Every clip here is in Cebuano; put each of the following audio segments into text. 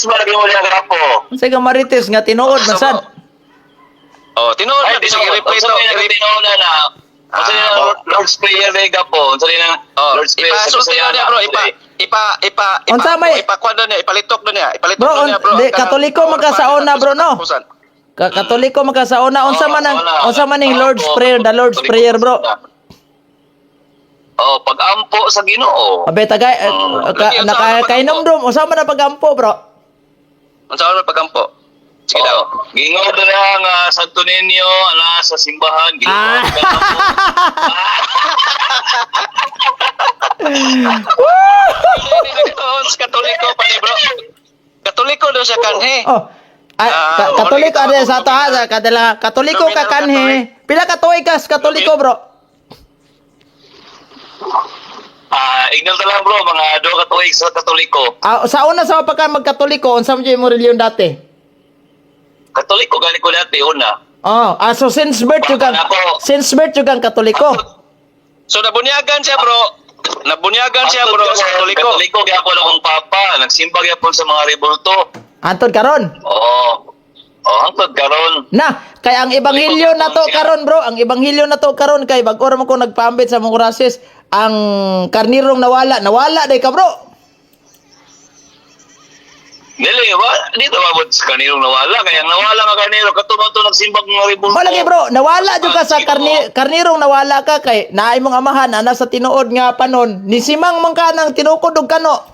Marites ba lagi mo niya gapo? Unsay ka marites nga tinuod man sad? Oh, tinuod Ay, na bisag i-replay unsa to. may tinuod na na? Unsa Ah, na Lord's Prayer day gapo? Unsa na Oh, Lord's Prayer sa ipasulti Bisaya na niya, bro, ipa ipa ipa ipa Unsa may- ipa kuan niya, ipalitok na niya, ipalitok Bro, na niya, bro. di, Ang kanang- Katoliko man ka sa una, bro, no? Katapusan. Katoliko man ka sa una, unsa Oo, man ang wala. unsa man ning Oo, Lord's Prayer, the Lord's Katoliko Prayer, bro? Oh, pag-ampo sa Ginoo. Abe tagay ka, Lagi, unsa man naka ang kainomdom, unsa man ang pagampo, bro? Unsa man pagampo? Sige daw. Oh, Gingon na nga Santo Niño ala sa simbahan. Ginoo. Ah. Hindi nagtuon sa Katoliko pa ni, bro. Katoliko daw siya kanhi. Oh. Ay, Ah, Katoliko mao ade lagi sa ato ha, sa kadala Katoliko ka Nominal kanhi. Pila ka tuig ka sa Katoliko, bro? Ah, ignore ta lang, bro, mga do ka tuig sa Katoliko. Ah, sa una sa pa ka magkatoliko, unsa man jud imong relihiyon dati? Katoliko gani ko dati una. Oh, so since birth jud kang Ako. since birth jud kang Katoliko. So nabunyagan siya, bro. Nabunyagan siya, bro, sa Katoliko. Katoliko gyapon akong papa, nagsimba gyapon sa mga rebulto. Antod karon. Oo. Oh, hangtod karon. Na, kay ang ebanghelyo na to karon, bro, ang ebanghelyo na to karon kay bag-o ra man ko nagpaambit sa mga orases, ang karnirong nawala, nawala day ka, bro. Dili ba? Dito mabot sa kanilong nawala. Kaya ang nawala nga kanilo, katong to nagsimbag mga rebulto. Malagi, bro, nawala jud ka sa karnirong nawala ka kay naay mong amahan ana sa tinuod nga panon. Ni simang man ka nang tinukod og kano.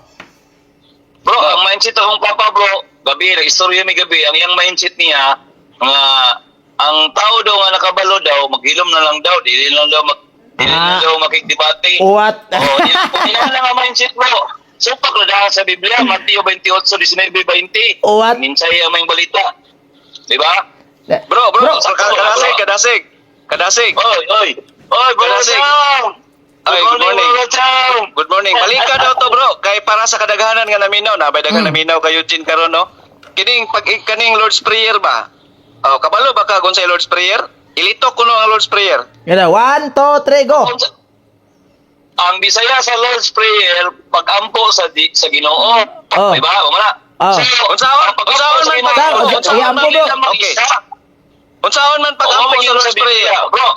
Bro, ang mindset akong papa, bro, gabi, nag-istorya mi gabi, ang iyang mindset niya, nga ang tao daw nga nakabalo daw, maghilom na lang daw, dili lang daw dili na Ah. daw makikdebate. What? Oh, niya lang ang mindset, bro. Supak na dahil sa Biblia, Mateo 28, 19, 20. What? Minsay ang may balita. Di ba? Bro, bro, Bro. kadasig, kadasig. Kadasig. Oy, oy. Oy, bro, Kadasig. Chong! Oy, good morning. Bro Chong! Good morning. Balika daw to, bro, kay para sa kadaghanan nga naminaw, nabay daghan naminaw kayo Eugene karon, no. Kining pag kaning Lord's Prayer ba? Oh, kabalo ba ka kung sa Lord's Prayer? Ilitok kuno ang Lord's Prayer. Ganda, 1, 2, 3, go. Ang Bisaya sa Lord's Prayer, pag-ampo sa Ginoo. Oh. Di ba? Wala. Oh. So, Unsaon? ang pag-ampo Unsaon sa man Ginoo, pag- unsaon Iampo, man bro. nila mag-isa. Unsaon man pag-ampo Oo, sa ingon Lord's sa Biblia, Prayer? bro.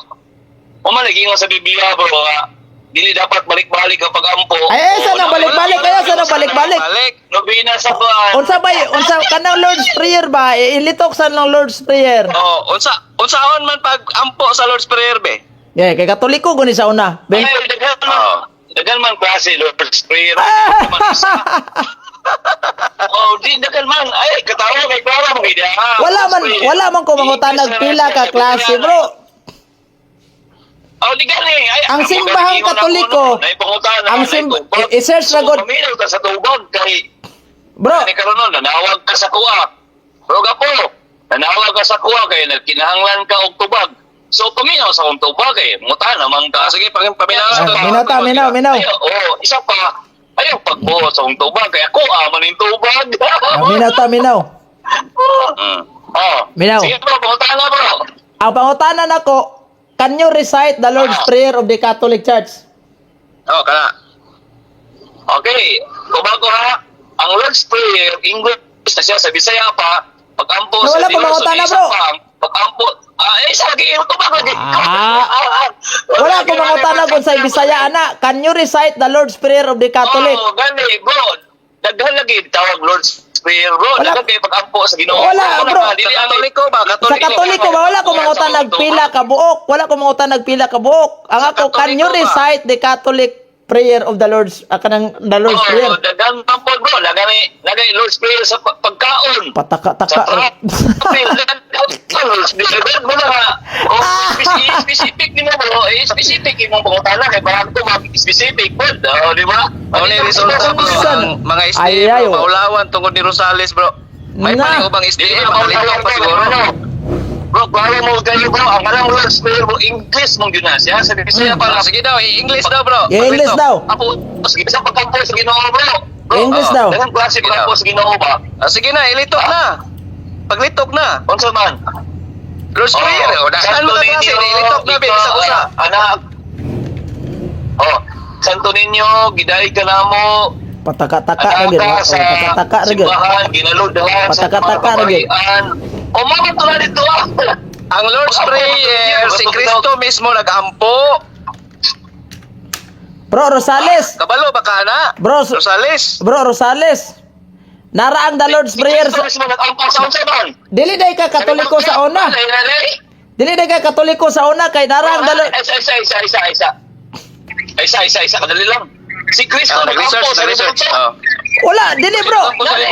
Umaligin sa Biblia, bro, nga dili dapat balik-balik ang pag-ampo. Ay, ay, saan ang balik-balik? Kaya saan ang balik-balik? Balik. Nobina sa kuan. Unsa ba unsa kanang Lord's Prayer ba? Ilitok sa ng Lord's Prayer. Oh, unsaon man pag-ampo sa Lord's Prayer be? Yeah, kay Katoliko guni sa una. Be. Ay, daghan man. Oo. Daghan man klase Lord's Prayer. Daghan man isa. Oh, di daghan man. Ay, katawa kay Clara mo gid. Wala man ko mangutanag pila ka klase, bro. Oh, di gani. Ay, Ang simbahang Katoliko, ang i-search na god- Paminaw ta sa tubag kay Bro, Kani karon nun, nanawag ka sa kuha. Bro, gapo. Nanawag ka sa kuha kay nagkinahanglan ka og tubag. So paminaw sa akong tubag kay muta naman ka. Ah, sige, pang paminaw. Ah, minaw ta, minaw, minaw. Ayo, oh, isa pa. Ayaw pagbuot sa akong tubag kay ako aman ning tubag. Ah, minaw ta, minaw. Oh. Minaw. Sige bro, pangutan na, bro. Ang pangutanan nako, can you recite the Lord's Prayer of the Catholic Church? Oh, kana. Okay, kubago ha. Ang Lord's Prayer, English na siya sa Bisaya pa. Pag-ampo Wala sa pa Diyos, mangutana, sa isa bro. pa, pag-ampo, eh, sa lagi, tubag lagi. Ah. Wala ko mangutana kung sa Bisaya ana. Can you recite the Lord's Prayer of the Catholic? Oh, gani, bro. Daghan lagi tawag Lord's Prayer, bro. Wala. Daghan kay pag-ampo sa Ginoo. Wala, bro. Dili Sa ang Katoliko ba? Sa Katoliko. Katoliko ba wala ko mangutanag pila ka buok? Wala ko mangutanag pila ka buok. Ang Sa ako, can you Katoliko ba? recite the Catholic prayer of the Lord's kanang the Lord's Oh, Prayer? daghan man po, bro. Lagay Lord's Prayer sa pagkaon. Pataka Sa taka. trap. Lord's Prayer. Mo na nga. Oh, specific ni mo, bro. Eh, specific imong pangutana kay parang ko mag-specific pod. Oh, di ba? Ano ni resulta, bro? Saan? Ang mga Ay, SDA, ay, bro, oh. maulawan tungod ni Rosales, bro. May Na. paning ubang Dili SDA, na makalitok maulawan pa siguro. Ano? Bro, klaro mo kayo, bro. Ang kanang Lord's Prayer, bro, English mong yun na siya. Sa Bisaya pa Ah, lang. sige daw, i-English daw, bro. Yeah, English Paglitok. daw. Ako, sige, sa pagkampo sa Ginoo, bro. Bro, English oh, daw. Daghang klase Sige pagkampo daw. sa Ginoo ba? Ah, sige na, ilitok na. Paglitok na. Unsa man? Lord's Prayer. Oh, daghan mga klase, ilitok na, be, isa usa. Anak. Oh, Santo Niño, giday ka namo. Pataka-taka ra gyud. Anaka sa Pataka-taka ra gyud. simbahan, ginaludahan sa mga Pataka-taka ra gyud. kaparian. O mga tulad dito ah. Ang Lord's Prayer, si Kristo mismo nagampo. Bro Rosales. Kabalo ba ka na? Bro, Rosales. Bro Rosales. Nara ang the Lord's Si Prayer Kristo sa mismo nagampo sa unsa man? Dili day ka Katoliko sa una. Dili day ka Katoliko sa una kay nara ang the Lord. Isa, isa, isa, isa, isa. Isa, isa, isa, kadali lang. Si Kristo Ah, nag-research, nagampo sa nag-research. rebulto. Oh. Wala, dili bro.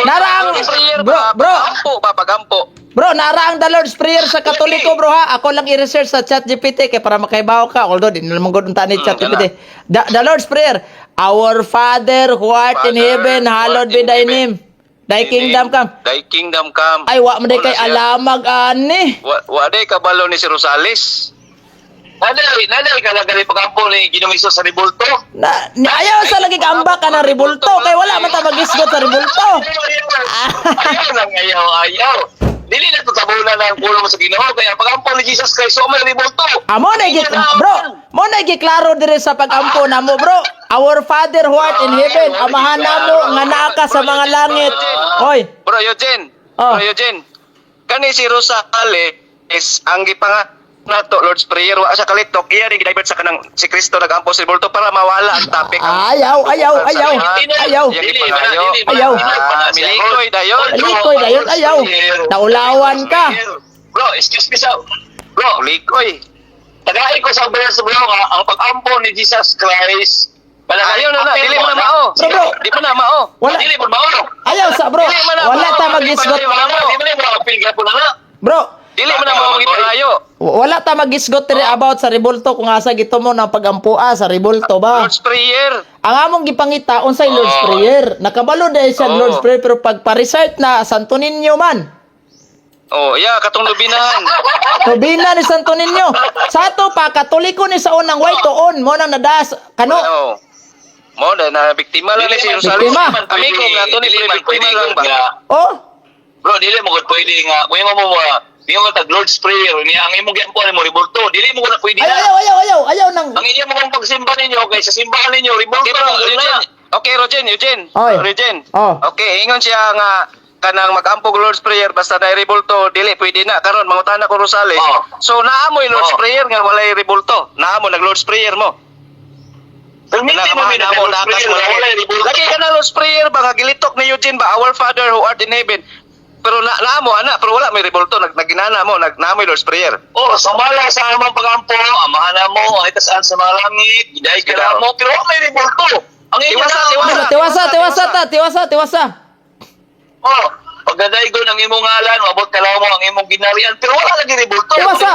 Nara ang Lord's Prayer bro, ba? bro, Pagampo ba? Pagampo. Bro, nara ang the Lord's Prayer sa Katoliko, bro ha. Ako lang i-research sa ChatGPT kay para makaibaw ka. Although di na naman gud unta ni ChatGPT. The Lord's Prayer. Our Father who art in Father, heaven, who art hallowed be in thy heaven. name. Thy kingdom come. Thy kingdom come. Ay, wa man day Wala kay siya. alamag ani. Wa day kabalo ni si Rosales. Nanay, nanay ka lang gali pagampo ni Ginoong Hesus sa rebulto. Na, ni, ayaw sa lagi kaambak ka ng ribulto kay wala man ta magisgot sa ribulto. Ayaw lang, ayaw, ayaw. Dili na to tabunan ang kulo mo sa Ginoo kaya pagampo ni Jesus Christ so may rebulto. Amo na gi bro, mo na giklaro dire sa pagampo namo bro. Our Father who art in heaven, amahan namo nga naa ka sa mga langit. Oy, Bro Eugene. Oh. Bro Eugene. Kani si Rosales ang gipanga nato Lord's Prayer wa sa kalitok iya rin gidivert sa kanang si Kristo nagampo sa rebulto para mawala ang topic ang Ayaw, ayaw, ayaw. Ayaw. Ayaw. Ayaw. Ah, milikoy dayon. Milikoy dayon, ayaw. Naulawan ka. Bro, excuse me sa Bro, Likoy. tagay ko sa verse bro nga ang pagampo ni Jesus Christ. Ayaw na na, dili mo na mao. Bro, bro. Di mo na mao. Wala. Dili mo mao. Ayaw sa bro. Dili man na Wala mao. ta magisgot. Dili man na mao. Dili mo na mao. Apil ka po na nga. Bro, Dili mo na mao gipangayo. wala ta magisgot dire about sa ribulto kung asa gito mo ng pagampua sa ribulto ba. Lord's Prayer. Ang among gipangita unsay Lord's Oh. Prayer. Nakabalo dahil siya Oh. Lord's Prayer pero pag pa-recite na Santo Niño man. Oh, yeah, katong lubinahan. Tubina ni Santo Niño. Sa ato pa Katoliko ni sa unang way tuon mo nang nadas kano. Oh. Mo na na biktima lang ni si Rosales. Biktima. Amigo nga to ni Dili man biktima pwede lang ba. nga. Oh, Bro, dili mo gud pwede nga kung imo mo mga yung tag Lord's Prayer niya ang imong giampuan mo rebulto, dili mo na pwede ayaw na. ayaw ayaw ayaw ayaw nang Ang inyo mo pagsimba ninyo kay sa simbahan ninyo rebulto Okay, bro, na Eugene. na. Okay, Rogen, Eugene. Oy. Eugene. Oh. Okay, ingon siya nga kanang mag-ampo og Lord's Prayer basta na rebulto dili pwede na karon mangutana ko Rosales. Oh. So naa mo Lord's Oh. Prayer nga walay rebulto. Naa mo nag Lord's Prayer mo. Pero hindi mo Naa mi mo Lord's nakas Prayer mo. wala rebulto. Lagi ka na Lord's Prayer ba nga gilitok ni Eugene ba, Our Father who art in heaven. Pero na naa mo ana pero wala may rebulto nag naginana mo nag naa mo Lord's Prayer. Oh, sumala sa among pagampo, amahan na mo, ay tasaan sa mga langit, giday ka na mo, pero wala may rebulto. Ang inyo Tiwasa, na, tiwasa. Tiwasa, tiwasa ta, tiwasa, tiwasa. Oh, pagdadaygon ang imong ngalan, mabot ka lang mo ang imong ginarian, pero wala lagi rebulto. Tiwasa,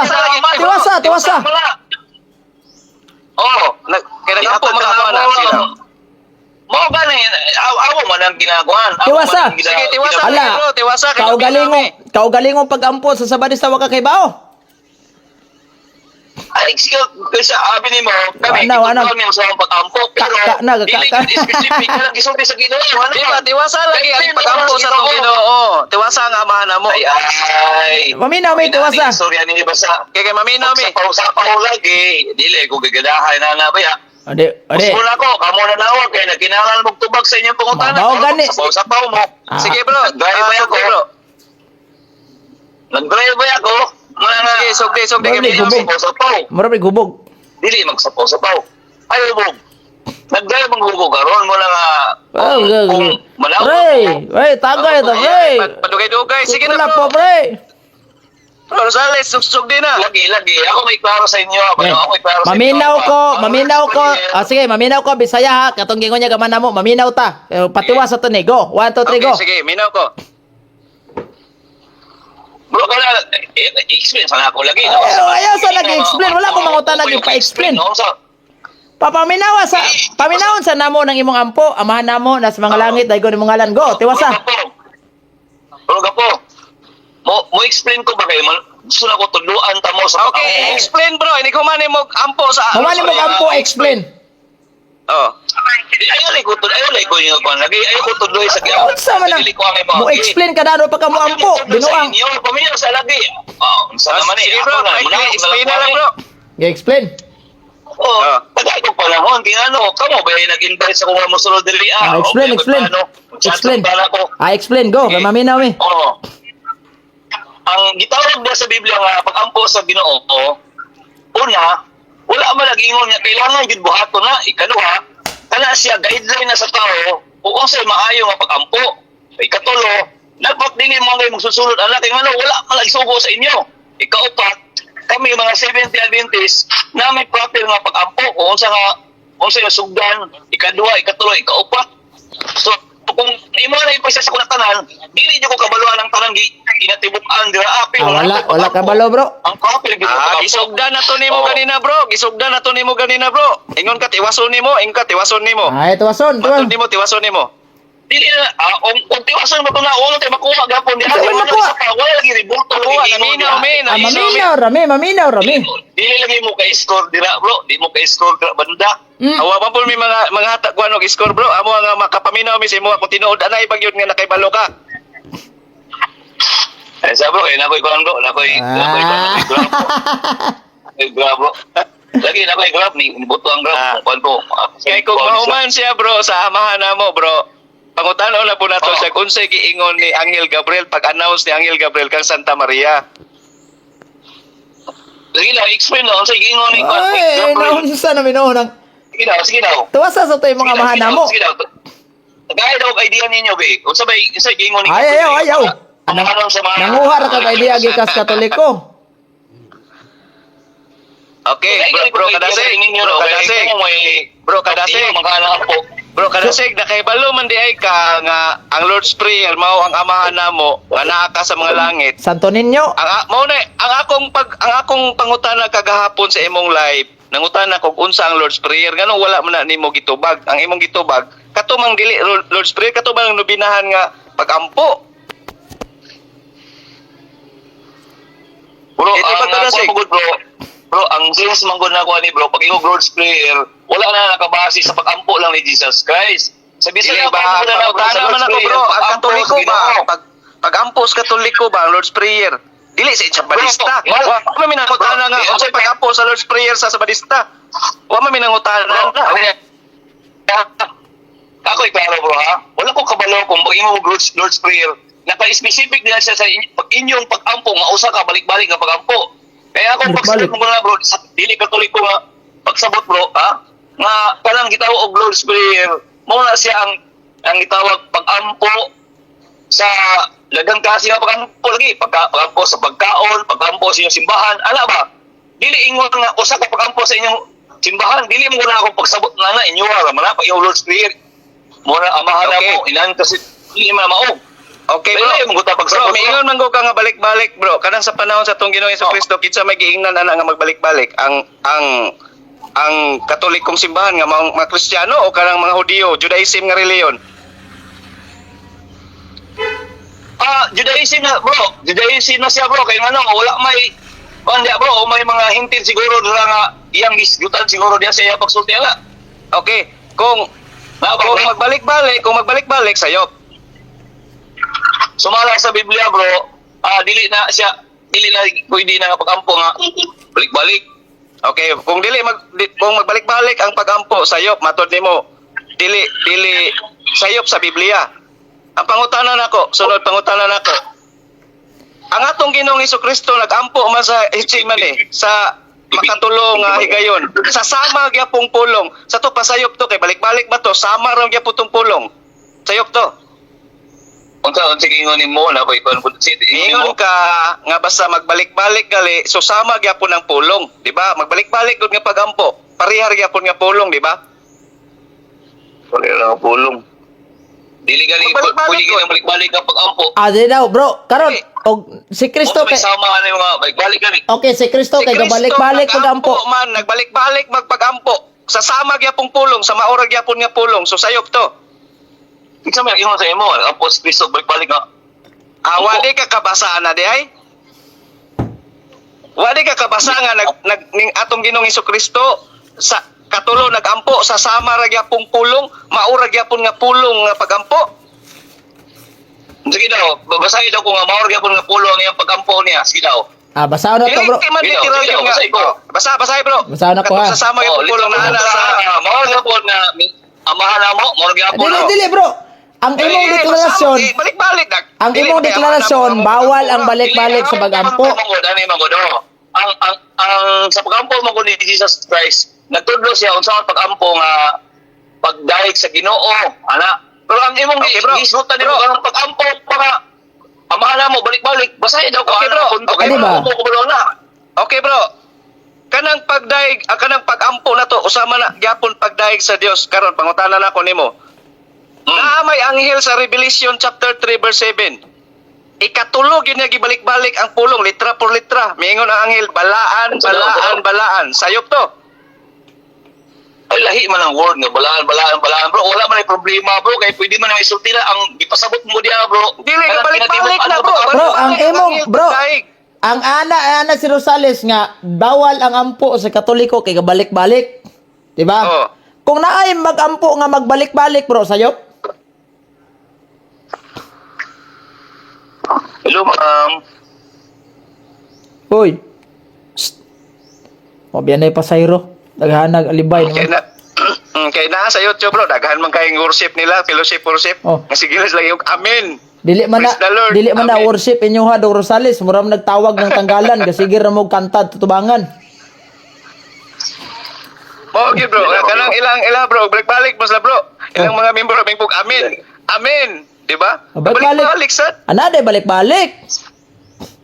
tiwasa, tiwasa. Wala. Oh, Nag kaya nag-ampo mga Ihatag ka ana mo. sila. Mao gani, awo man ang ginagawan. Awo Tiwasa. man ang Sige, tiwasa Ala. bro, tiwasa kay Kaugalingong, kaugalingong pagampo sa Sabadista wa ka kay bao. Ay, sige, kasi abi nimo, kami Wala, wala. gitutuan niyo sa among pag-ampo, pero Ka- ka- na, ka- dili ka- gyud specific na lang gisulti sa Ginoo. Ano Di ba, ba? tiwasa lagi ang Kaya pag-ampo sa tong Ginoo. Tiwasa ang amahan na mo. Ay, ay. Maminaw may tiwasa. Istorya ni iba sa Kay kay maminaw mi. Sa pausapaw lagi, dili ko gagadahay na na ba ya. Ade, ade. Gusto na ko, kamo na nawag kay nagkinahanglan mong tubag sa inyong pangutana. Mabaw gani. Sa pausapaw mo. Ah. Sige bro, Nag-drive ah, ba sugdi ako? bro. Nag-drive ba ako? Mga nga. Sige, sugdi, sugdi Bro, kay di, hubog. Sapaw. Mura may gubog. Dili magsapaw-sapaw. Ay, hubog. Nag-drive ang hubog karon mo lang nga. Oh, Kung malawag Pre, ko, wey, tagay to, pre. Padugay-dugay. Sige na Wala po, bro. pre. Bro, Rosales, sugdi na. Lagi, lagi. Ako may klaro sa inyo. Eh, Ano, ako may klaro sa inyo. Maminaw ko, Ang maminaw ko. Lord's Prayer, Ah, sige, maminaw ko Bisaya ha. Katong gingon niya gaman namo, maminaw ta. Eh, patiwas sa to ni. Go. 1 2 3 Okay, go. sige, minaw ko. Bro, kana explain sana ako lagi. No? Ayaw, ayaw sa lagi-explain. Wala ko mangutana Ako yung pa-explain. No? So, Papaminawa sa paminawon sa namo ng imong ampo, amahan namo na sa mga langit daygon imong ngalan. Go, tiwasa. Bro, gapo. Bro, gapo. Mo explain ko ba kayo? Gusto na ko tudluan ta mo sa Okay, explain bro. Ini kumani mo ampo sa Humani mo ampo explain. Oh. Ayaw lang ko tud ayaw lang ko yung kuan lagi ayaw ko tudloy sa Ay, unsa man ang Dili ko ang imo. mo explain ka dano pa ka mo ampo, binuang. Inyo paminaw sa lagi. Oh, unsa naman eh. Sige bro, Ako na, explain na lang eh. bro. Gi explain. Oh, Ah. tagay ko pa panahon. Kaya ano, kamo ba yung nag-invite sa kung mosulod diri Ah, ah? explain, Okay, explain. Ano, Explain. Para ko. Ah, explain go, kay Sige. maminaw eh. Oo. Ang gitawag niya sa Biblia nga pag-ampo sa Ginoo, una, wala man nag-ingon nga kailangan gyud buhaton na. Ikaduha, kana siya guideline na sa tao kung unsay maayo nga pag-ampo. Ikatulo, dapat dili mo ngay magsusulod anak kay ngano wala man nagsugo sa inyo. Ikaupat, kami mga Seventh Adventist na may proper nga pag-ampo kung unsa nga unsay sugdan, ikaduha, ikatulo, ikaupat. So, kung imo na ipasa sa kuna tanan, dili jud ko kabaluan ang tanan gi kinatibuk-an dira apil. Ah, wala, wala kabalo, bro. Ang proper gyud Ah, pag-ampo. gisugdan na to nimo Oo. ganina, bro. Gisugdan na to nimo ganina, bro. Ingon ka tiwason nimo, ingon ka tiwason nimo. Ay, tuwason, Matod tuwan. nimo, tiwason nimo. Dili na ah, kung tiwason mo to na wala tay makuha gapon di Ikaw man makuha. wala lagi rebulto Makuha, lagi ingon naminaw, dira. men. Ah, maminaw rami, maminaw rami. Dili lagi mo kay score dira, bro. Di mo kay score dira banda. Awa pa po may mga hatag kuan og score, bro. Amo nga makapaminaw mi sa imo kung tinuod anay bagyod nga nakaibalo ka. Eh sa bro, eh nakoy kuan bro, nakoy kuan, nakoy grab. Nakoy grab, bro. Lagi nakoy grab ni buto ang grab kuan ko. Kay kung mahuman siya, bro, sa amahan na mo, bro. Pangutano na po nato Oo. siya kung unsay giingon ni Angel Gabriel pag-announce ni Angel Gabriel kang Santa Maria. Sige na, explain na unsay giingon ni kuan. Ay, naunsa na minuon ang Sige daw, sige daw. tuwasa sa to yung mga Sige daw, amahan sige na daw, mo. sige daw. Gaya daw og idea ninyo, be. Unsa bay unsay giingon ni Ay, ayaw, ayaw. Ang Anang, sa mga nanguha ra kag idea gikas Katoliko. Okay, bro, bro kadasig, bro kadasig. Bro, kadasig. Mga po. Bro, kadasig nakahibalo man di ay ka nga ang Lord's Prayer mao ang amahan namo nga naa ka sa mga langit. Santo Niño. Ang mao na ang akong pangutana kagahapon sa imong live, nangutana kog unsa ang Lord's Prayer nganong wala man na nimo gitubag. Ang imong gitubag kato mang dili Lord's Prayer, kato bang nobinahan nga pagampo. Bro, Eh, di ba ang kadasig? ako bro, bro, ang sense man gud na ako ani bro, pag imo Lord's Prayer, wala na nakabase sa pag-ampo lang ni Jesus Christ. Sa bisan Dili ba pangutana man ako, bro, ang Katoliko ba pagampo sa Katoliko ba ang Lord's Prayer? Dili sa Isabelista. Bro, Wa man minangutana nga Bro, unsay pagampo sa Lord's Prayer sa Sabadista. Wa man minangutana Bro, na. ako iklaro, bro, ha. Wala ko kabalo kung pag imo Lord's Prayer, naka-specific nila siya sa pag inyong pag-ampo nga usa ka balik-balik nga pag-ampo. Kaya ako Balik-balik. pagsagot mo na, bro, sa dili Katoliko nga pagsabot, bro, ha, nga kanang gitawag og Lord's Prayer, mao na siya ang gitawag pag-ampo sa lagang klase nga pag-ampo lagi, pag-ampo sa pagkaon, pag-ampo sa inyong simbahan, ala ba? Dili ingon nga usa ka pag-ampo sa inyong simbahan, dili mo na akong pagsabot na na inyo ra man na pag inyong Lord's Prayer. Mo na amahan na Okay. mo, inan kasi dili man mao. Okay, bro. Dili mo guta pagsabot. Bro, miingon man ko ka nga balik-balik, bro. Kanang sa panahon sa atong Ginoong Oh. Kristo, kinsa may giingnan ana nga magbalik-balik? Ang Katolikong simbahan nga mga Kristiyano o kanang mga Hudiyo, Judaism nga reliyon? Ah, Judaism na, bro. Judaism na siya, bro. Kay ngano, wala may kuan diya, bro, o may mga hintil siguro dira nga iyang gisgutan siguro diya sa iyang pagsulti ala. Okay, kung Na, bro, kung magbalik-balik, kung magbalik-balik sayop. Sumala sa Biblia, bro, ah, dili na siya, dili na pwede na nga pag-ampo nga balik-balik. Okay, kung dili kung magbalik-balik ang pagampo sayop, matod nimo dili dili sayop sa Biblia. Ang pangutana nako, sunod pangutana nako. Ang atong Ginoong Kristo nagampo man sa Getsemane sa makatulo nga higayon. Sa sama gyapong pulong. Sa to pasayop to kay balik-balik ba to? Sama ra gyapon tong pulong. Sayop to. Unsa unsa giingon nimo na koy kuan si Ingon ka nga basta magbalik-balik gali, so sama gyapon ang pulong, di ba? Magbalik-balik gud nga pagampo. Parehar gyapon nga pulong, di ba? Wala lang pulong. Dili gali Magbalik-balik pwede gud. gyud balik-balik ang pag-ampo. Ah, di daw, bro. Karon og si Kristo Mo may kay sama ano yung mga balik-balik gani. Okay, si Kristo Si kay Kristo gabalik-balik nagampo pagampo. man, nagbalik-balik magpagampo. Sa sama gyapong pulong, sa maura gyapon nga pulong, so sayop to. Kinsa may ingon sa imo, ampo si Kristo balik-balik nga. Ah, wadi ka kabasa na di ay? Wadi ka kabasa nga nag, nag ning atong Ginoong Kristo sa katulo nagampo sa sama ra gyapong pulong, maura gyapon nga pulong nga pagampo. Sige daw, babasahin daw kung nga maor gyapon nga pulong ang iyang pag-ampo niya. Sige daw. Ah, basahon na to, bro. Dili man Dili, literal dili, yun nga. basa ko. Oh, basa, basa bro. Basa na ko, Katong ha. sa sama Oh, yung pulong na ana sa mao na po na amahan na mo, mao gyapon. Dili, dili, bro. Ang imong Eh, deklarasyon, basta, eh, balik-balik. ang Dili, imong kaya deklarasyon, wala mo- bawal ang mo- balik-balik sa pag-ampo. Dani manggod, oh. Ang sa pagampo mo ni Jesus Christ, nagtudlo siya unsa ang pagampo nga pagdayeg sa Ginoo, ana. Pero ang imong Okay, bro. gisgutan nimo Bro. karong pagampo para amahan na mo balik-balik, basahin daw ko Okay, ana bro. punto Okay, bro. Mo ko na. Okay bro. Kanang pagdaig, kanang pagampo na to, usama na gyapon pagdaig sa Dios karon pangutana na ko nimo. Naa may anghel sa Revelation chapter 3 verse 7. Ikatulo gyud niya gibalik-balik ang pulong litra por litra. Miingon ang anghel, balaan, balaan, balaan. Sayop to. Ay, lahi man ang word nga balaan, balaan, balaan, bro. Wala man ay problema, bro, kay pwede man ay isulti na ang gipasabot mo diha, bro. Dili Kanang balik-balik na, kinatibuk-ano bro. ba? Bro, ang Balik-balik imong anghel, bro, pagdaig. ang ana si Rosales nga bawal ang ampo sa Katoliko kay gabalik-balik. Di ba? Oo. Kung naay magampo nga magbalik-balik, bro, sayop. Hello, ma'am. Hoy. Psst. O biyan na pasayro. Daghanag alibay Kay naman. na kay naa sa YouTube bro, daghan man kayong worship nila, fellowship worship. Oh. Nga sige lang yung amen. Dili man na Praise the Lord. dili man na Amen. worship inyo ha, Dong Rosales. Mura man nagtawag ng tanggalan kasige ra mo kantad tutubangan. Mo gyud bro, kanang ilang ila bro, balik-balik mo sila bro. Ilang mga member aming pug amen. Amen, di ba? Oh, balik-balik. Balik-balik sad. Ana day balik-balik.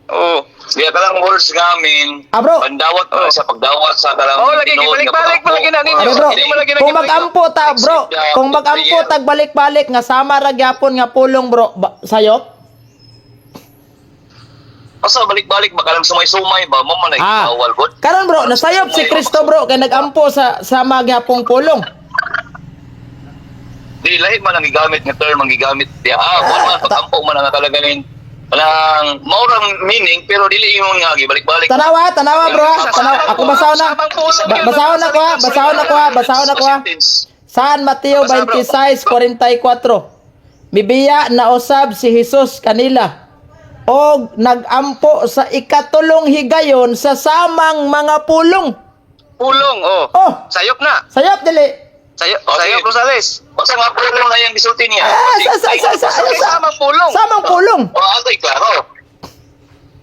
Oh. Diya ka lang words ngamin. Ah, bro. Pandawat pa Oh. sa pagdawat sa kalang Oh, lagi, tinuod nga balik-balik pag-ampo. pa lagi na ninyo. Ano, bro, Hindi mo lagi kung nagibalik. magampo ta, bro, kung magampo tag balik-balik nga sama ra gyapon nga pulong, bro, ba, sayop. Basta balik-balik ba kalang sumay-sumay ba mo man ay Ah. bawal god. Karon, bro, nasayop si Kristo, bro, kay nagampo sa sama gyapong pulong. Di lahi man ang gigamit nga term ang gigamit diya. Ah, kuan man pag-ampo man ang kalaganin. Kanang mao rang meaning pero dili ingon nga gibalik-balik. Tanawa, tanawa, bro. Ha. Tanawa, ako basahon na. Samang pulong yun, Basahon na ko ha, basahon na ko ha, basahon na ko ha. Sentence. San Mateo Basa, bro. 26:44. Mibiya na usab si Jesus kanila og nagampo sa ikatulong higayon sa samang mga pulong. Pulong, oh. Oh, Sayop na. sayop dili. Sayop, Okay. sayop Rosales. Basta nga pulong na yung gisulti niya. Ah, sa Samang pulong. Samang pulong. Oh, antay klaro.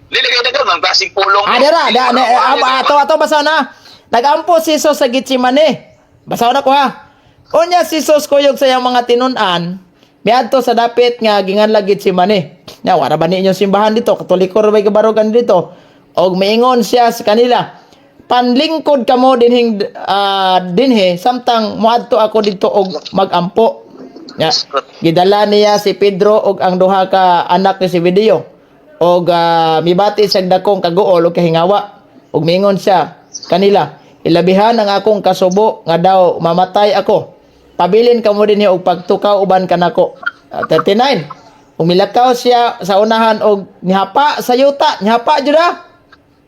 Dili kay daghan man klaseng pulong. Ah, dira, da, na, ah, ato, ato, basa na. Nagampo si Jesus sa Gitsimane. Basa na ko ha. Unya si Jesus kuyog sa iyang mga tinun-an, miadto sa dapit nga ginganlag Gitsimane. Nya wara ba ni inyong simbahan dito? Katoliko ra bay kabarugan dito. Og miingon siya sa kanila, panlingkod kamo dinhing dinhi samtang moadto ako didto og magampo. Nya, gidala niya si Pedro og ang duha ka anak ni Zebedeo og mibati siya dakong kaguol og kahingawa og miingon siya kanila, ilabihan ang akong kasubo nga daw mamatay ako, pabilin kamo dinhi og pagtukaw uban kanako. 39. Umilakaw siya sa unahan og nihapa sa yuta, nihapa jud ah.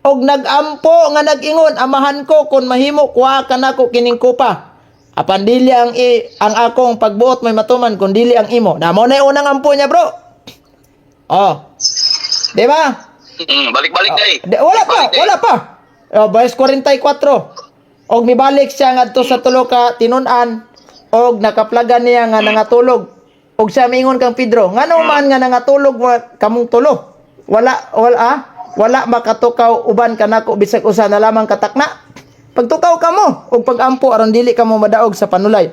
Og nagampo nga nag-ingon, amahan ko, kung mahimo kuha kanako kining kupa, apan dili ang akong pagbuot may matuman kun dili ang imo. Na mo na yung unang ampo niya, bro. Oh, di ba? Balik-balik day. Di, wala pa, Balik-balik, day. wala pa. Oh, verse 44. Og mibalik siya ngadto sa tulo ka tinun-an og nakaplagan niya nga nangatulog. Og siya miingon kang Pedro, ngano man nga nangatulog kamong tulo? Wala wala ah? Wala makatukaw uban kanako bisag usa na lamang katakna. Pagtukaw kamo og pagampo aron dili kamo madaog sa panulay.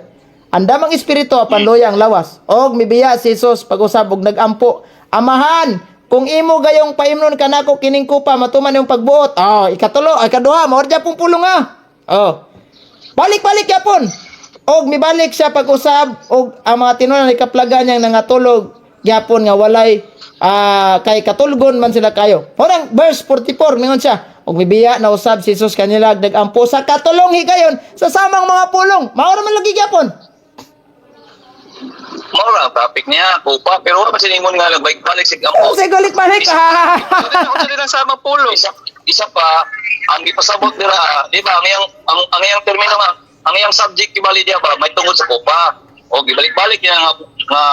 Andamang espiritu apan luya ang lawas. Og mibiya si Jesus pag-usab og nagampo. Amahan, kung imo gayong paimnon kanako kining kupa matuman yung pagbuot. Ah, ikatulo, ay kaduha, mao ra pong pulong ah. Oh. Balik-balik yapon. Og mibalik siya pag-usab og ang mga tinunan ay kaplaga niyang nangatulog gyapon nga walay kay katulgon man sila kayo. Horang verse 44 mingon siya, og mibiya na usab si Jesus kanila nagampo sa katulong higayon sa samang mga pulong. Mao ra man lagi gyapon. Mao ra ang topic niya, kupa. Pero wala man siningon nga nagbalik-balik sig ampo. Kasi balik-balik. Ako din ang samang pulong. Isa pa ang gipasabot nila, di ba? Ang iyang termino nga, ang iyang subject kibali diya ba may tungod sa kupa. O gibalik-balik niya nga nga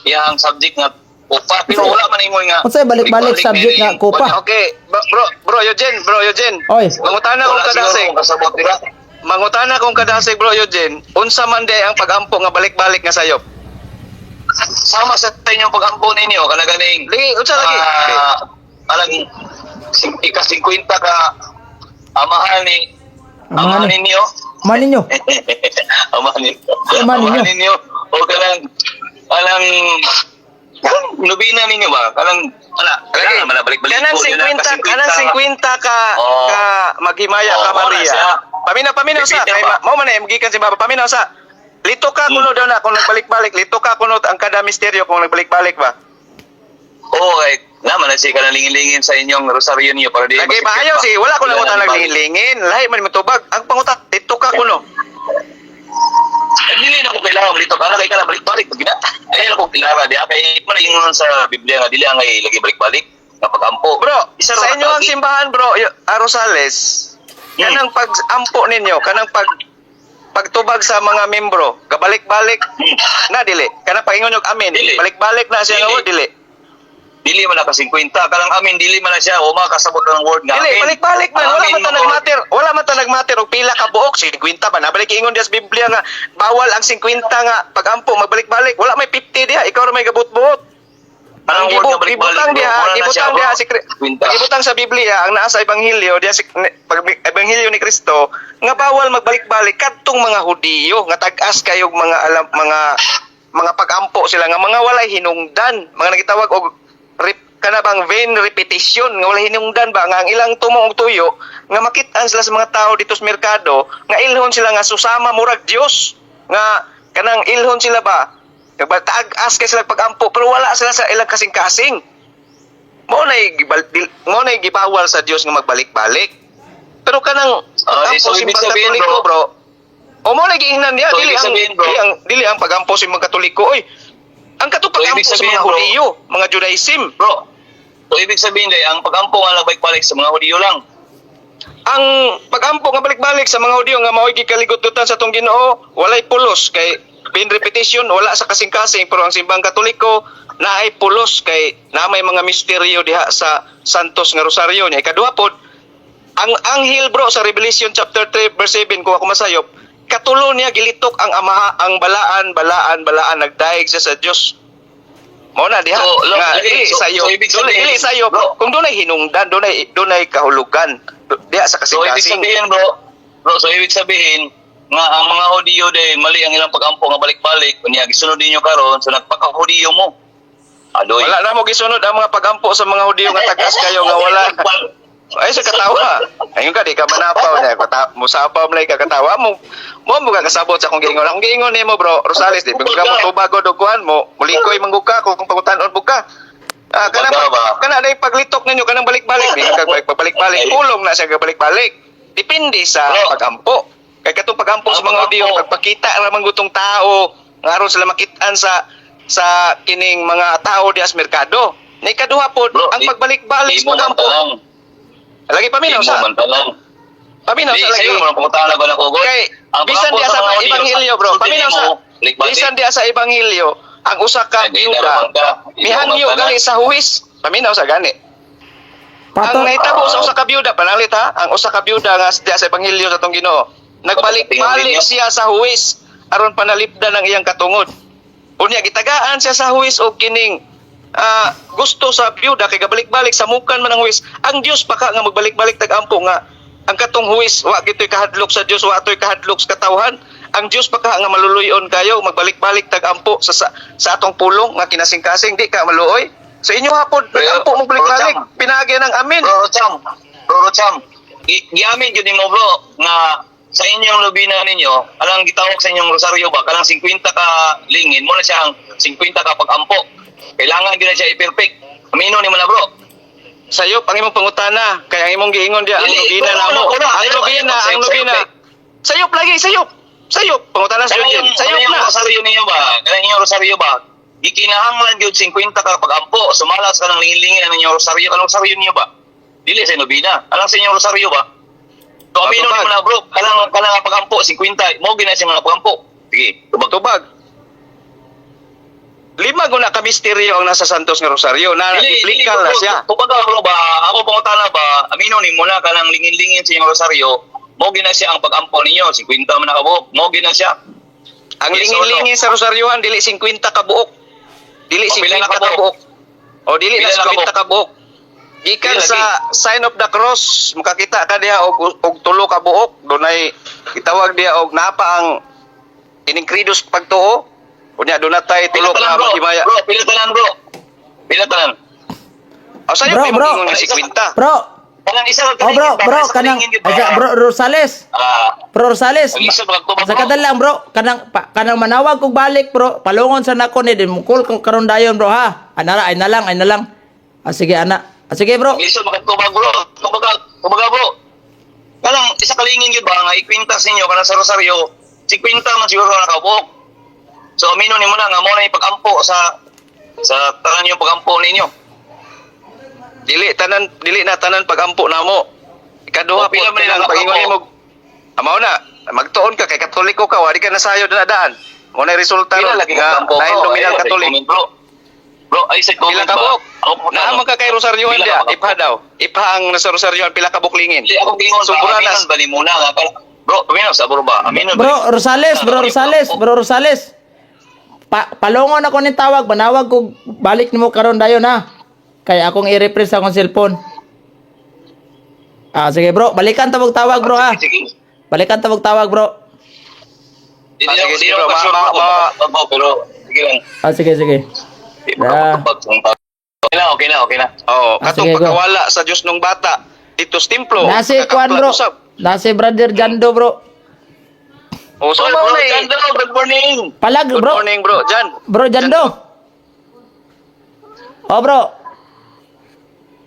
iyang subject nga Kupa, pero wala man ingon nga. Unsay balik-balik balik-balik subject ni- nga kupa? Okay, bro, bro Eugene, bro Eugene. Oy. Mangutana Wala kong siguro kadasig. akong kasabot dira. Mangutana kong kadasig, bro Eugene. Unsa man day ang pagampo nga balik-balik nga sayop? Sama sa inyong pagampo ninyo kana ganing. Lagi, unsa lagi? Ah, alang ika 50 ka amahan ni Amahan amahan ni. ninyo. Amahan ninyo. Amahan ninyo. Amahan ninyo. Amahan ninyo. O kanang alang nobina ninyo ba? Kanang wala, Lagi. kailangan man balik-balik Kanang po, yun ang 50, kanang 50 ka Oo. ka maghimaya Oo, ka wala Maria. siya. Paminaw, paminaw sa Repeat kay ba? mao man na gikan si Baba. Paminaw sa. Lito ka kuno daw na kung nagbalik-balik, lito ka kuno ang kada misteryo kung nagbalik-balik ba. Oo, kay naman na siya kanang lingin-lingin sa inyong rosaryo niyo para di Lagi masikip ba ayaw pa. si wala ko Wala lang utang nang balik. naglingin. Lahi man mitubag. Ang pangutak lito ka kuno. Dili na ko kailangan dito kana kay kana balik-balik pag gina. Ay ako kailangan di kay man ingon sa Biblia nga dili ang ay lagi balik-balik nga pagampo. Bro, Isa sa ra inyo ang ka- simbahan, bro, Rosales, kanang pag-ampo ninyo, kanang pagtubag sa mga membro, gabalik-balik na dili. Kanang pagingon nyo amen, Dili. balik-balik na siya nga Dili. word, dili. Dili man na ka 50 kanang amin dili man na siya o makasabot ng word nga Dili, amin. balik-balik man, Ang wala amin man ta mo- nagmater, wala man ta nagmater og pila ka buok 50 ba nabalik ingon diya sa Biblia nga bawal ang 50 nga pag-ampo magbalik-balik, wala may 50 diha, ikaw ra may gabot-buot. Ang Ang word nga balik-balik, gibutang bro. diha, Wala na siya, gibutang bro. diha si 50. gibutang sa Biblia ang naa sa ebanghelyo diha si ebanghelyo ni Kristo nga bawal magbalik-balik kadtong mga Hudiyo nga tag-as kayog mga alam mga mga pagampo sila nga mga walay hinungdan, mga nagitawag og kana bang vain repetition nga walay hinungdan ba nga ang ilang tumo og tuyo nga makit-an sila sa mga tao dito sa merkado nga ilhon sila nga susama murag Dios nga kanang ilhon sila ba. Tag-as kay sila pagampo pero wala sila sa ilang kasing-kasing. Mao na gibawal sa Dios nga magbalik-balik. Pero kanang Ah, pagampo so ibig simbang sabihin, Katoliko, bro, bro. O mo na giingnan niya So, dili ibig ang sabihin, bro, dili ang pagampo sa mga Katoliko oy. Ang katong So, ibig pagampo sa sabihin, mga bro, Hudiyo, mga Judaism. Bro, so ibig sabihin day ang pagampo nga nagbalik-balik sa mga Hudiyo lang. Ang pagampo nga balik-balik sa mga Hudiyo nga mao'y gikaligot-lutan sa atong Ginoo, walay pulos kay vain repetition, wala sa kasing-kasing, pero ang simbang Katoliko naay pulos kay na may mga misteryo diha sa Santos nga Rosaryo niya. Ikaduha pod, ang anghel, bro, sa Revelation chapter 3 verse 7 kung ako masayop, katulo niya gilitok ang amaha ang balaan balaan balaan, nagdaig siya sa Dios. Mao na diha So, nga lagi, dili sayo so ibig sabihin, dili sayo bro, kung dunay hinungdan, dunay dunay kahulugan diha sa So ibig kasing-kasing. sabihin, bro, so ibig sabihin nga ang mga Hudiyo day mali ang ilang pagampo nga balik-balik unya gisunod ninyo karon, so nagpaka-Hudiyo mo. Adoy. Wala na mo gisunod ang mga pagampo sa mga Hudiyo nga tagas kayo nga wala. Ay sa katawa. Ayun ka di ka manapaw niya. Kata musapaw mo ka katawa mo. Mo mo ka kasabot sa akong giingon. Akong giingon nimo, bro, Rosales, di ka mo tubag og kuan mo. Mulikoy man ka kung pangutan-on mo ka. Ah, kanang Kumbaga ba? kana day paglitok ninyo kanang balik-balik, di ka balik-balik, pulong na siya balik-balik. Depende sa Bro. pagampo. Kay katong pagampo sa Ang mga Hudiyo, pagampo. pagpakita ra man gutong tao nga aron sila makit-an sa kining mga tao diha sa merkado. Na ikaduha pod, Bro, ang pagbalik-balik Di sa mo man pagampo. tanang. Lagi paminaw Di mo sa. man tanang. Paminaw Di sa lagi. sayo mo pangutana ba nako god? Kay Ang bisan pagampo diha sa mga Hudiyo, ebanghelyo, bro. sulti Paminaw sa nimo, balik-balik. bisan diha sa ebanghelyo, ang usa ka Ay, di na byuda naman ka. Di na mihangyo naman ka na. gali sa huwis. Paminaw sa gani. Pato. Ang nahitabo sa usa ka byuda, panalit ha, ang usa ka byuda nga diha sa ebanghelyo sa atong Ginoo. Nagbalik-balik siya sa huwis aron panalipdan ang iyang katungod. Unya gitagaan siya sa huwis og kining gusto sa byuda kay gabalik-balik sa mukan man ang huwis. Ang Dios pa ka nga magbalik-balik tag-ampo nga ang katong huwis wa gitoy kahadlok sa Dios, wa toy kahadlok sa katawhan. Ang Dios pa ka nga maluluyon kayo magbalik-balik tag-ampo sa atong pulong nga kinasing-kasing di ka maluoy. Sa inyo hapon Pero, nag-ampo mo balik-balik Bro, Cham. pinagi ng amin. Bro Cham, Bro Cham, giamin jud nimo, bro, nga sa inyong lubina ninyo, alang gitawag sa inyong rosaryo ba, kanang 50 ka lingin, mo na siya ang 50 ka pagampo. Kailangan gyud na siya i-perfect. Amino nimo na, bro. Sayo ang imong pangutana kay ang imong giingon diya ang Dili, lubina wala, na mo. wala, Ang wala, lubina, wala, ang sayop, lubina. sayop. Sayop lagi, sayop. Sayop pangutana sa Kanang Eugene. yung, Sayop kanang yung na. rosaryo ninyo ba? Kanang inyong rosaryo ba? Gikinahanglan gyud 50 ka pagampo, sumalas ka ng lingin-lingin ang inyong rosaryo, kanang rosaryo ninyo ba? Dili sa nobina. Alang sa inyong rosaryo ba? So amino Patubag. nimo na, bro, kanang kanang ang pagampo 50, mo gina siya mga pagampo. Sige, tubag. Tubag. Lima guna ka misteryo ang nasa Santos nga Rosario na Dili, dili, biblical na bro. siya. Kumbaga bro ba, ako pangutana ba, amino ni muna kanang lingin-lingin sa inyong rosaryo, mo gina siya ang pag-ampo ninyo, 50 man nakabuok, mo gina siya. Ang Yes or no? lingin-lingin sa Rosaryohan dili 50 ka buok. Dili O, pila 50 na ka kabuok? buok. O dili Pila na na 50 kabuok? ka buok. Gikan Pila sa sign of the cross, makakita ka diha og og tulo ka buok, dunay gitawag diha og napa ang kining credos pagtuo. Unya doon tay Pila tulo tanan ka bro, maghimaya. bro, pila tanan bro. Pila tanan. O sayo Bro, kay bro. moingon nga 50. Bro, Kanang isa ka oh bro, kalingin ba? bro, Isa ka kanang kalingin, ba? ay, bro Rosales. Ah, Bro Rosales. Ang isa, magtuba, Sa bro. kadal lang bro, kanang pa, kanang manawag kog balik bro, palungon sa nako ni din mukul ko karon dayon bro ha. Anara ay na lang, ay na lang. Ah, sige ana. Ah, sige bro. ang isa makatubag bro. Kumbaga, kumbaga bro. Kanang isa kalingin gyud ba nga ikwintas ninyo kanang sa rosaryo, 50 man siguro na nakabuok. So amino nimo na nga mo na ipag-ampo sa tanan yung pag-ampo ninyo. Dili tanan dili na tanan pagampo namo. Ikaduha O, po pila man kanang nila pagingon kagampo? nimo. Amaw na, magtuon ka kay Katoliko ka, wari ka nasayod na daan. Mo na resulta Pila ron lagi nga kagampo lain bro? nominal Ayun, Katolik. comment, bro. Bro, ay sa comment Pila ba? ka buok? Ako po Naa man ka kay Rosariohan Pila diha, ka buok? ipha daw. Ipha ang nasa Rosariohan pila ka buklingin. Hindi ako gingon ba? Sobra na. Aminon ba ni muna nga bro, amino sa bro ba? Amino ba Bro ni- Rosales, bro Rosales, bro Rosales. Pa palungon ako ning tawag, manawag kog balik nimo karon dayon ha. Kay akong i-refresh akong cellphone. Ah, sige bro, balikan tawag tawag bro ha. Sige. Balikan tawag tawag bro. Hindi Ah, ako sige, di sige, ako bro. sure bro, bro, pero sige lang. Ah, sige sige. Di pa Ah. makatubag kung tawag. Okay na, okay na, okay na. Oh, Ah, katong sige, go. pagkawala sa Dios nung bata dito sa templo. Nasi kwan pagkakaplag bro. usab. Nasi brother Jando bro. Oh, so Oy, mao bro, na eh. Jando, good morning. Palag Good bro. morning bro, Jan. Bro Jando. Oh bro.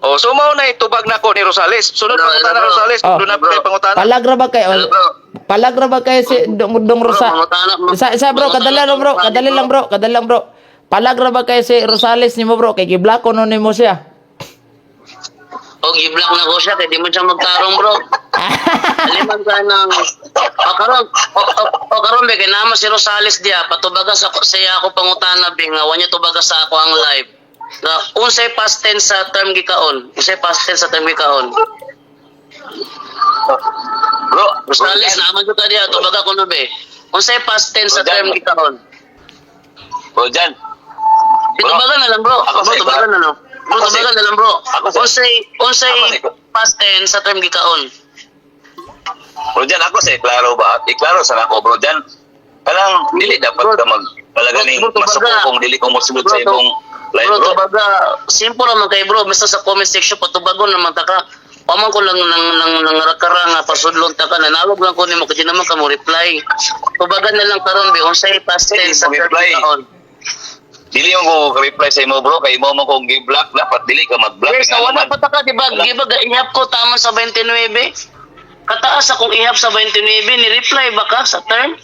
Oh, so mao na itubag nako ni Rosales. Sunod Hello, pangutana hello, bro. Rosales, Oh. doon na Bro. kay pangutana. Palag ra ba kay Hello, bro. Palag ra ba kay si Dong, Dong Bro, Rosa? mangutana, Isa isa bro, mangutana kadali lang bro, ako, kadali bro. lang bro, kadali lang bro. Palag ra ba kay si Rosales nimo bro, kay giblako no nimo siya. O, gi-block na ko siya kay di man siya magtarong, bro. Aliman ka ng o karon o karon be kay naman si Rosales diya patubaga sa siya ako pangutana be nga wa niya tubaga sa ako ang live. Nga unsay past tense sa term gikaon? Unsay past tense sa term gikaon? Bro, Rosales naman jud ka diya tubaga kuno be. Unsay past tense sa Bro, term gikaon? Bro, Jan. Itubaga na lang bro. Ako Bro, sa iba. tubaga na lang. Bro, Ako sa tubaga na lang bro. Ako sa- Unsay Ako sa- past tense sa term gikaon? Bro, Jan, ako sa iklaro ba? Iklaro sa nako, bro, Jan. Kanang dili dapat Bro, ka mag talaga ning bro, tubaga. masuko kung dili ko mosulod sa Bro, imong live, Bro, bro. tubaga, simple naman kay bro, basta sa comment section patubagon naman ta ka. Paman ko lang nang nang nang rakara nga pasudlon ta ka, nanawag lang ko nimo kay di naman ka mo reply. Tubagan na lang karon be unsay past Hindi tense sa mo reply. kaon. Dili mo ko reply sa imo, bro, kay mo mo kong gi-block dapat dili ka mag-block. Yes, Nga wala naman. pa ta ka, di ba? Wala. Di ba ihap ko tama sa 29? Kataas akong ihap sa 29, ni reply ba ka sa term?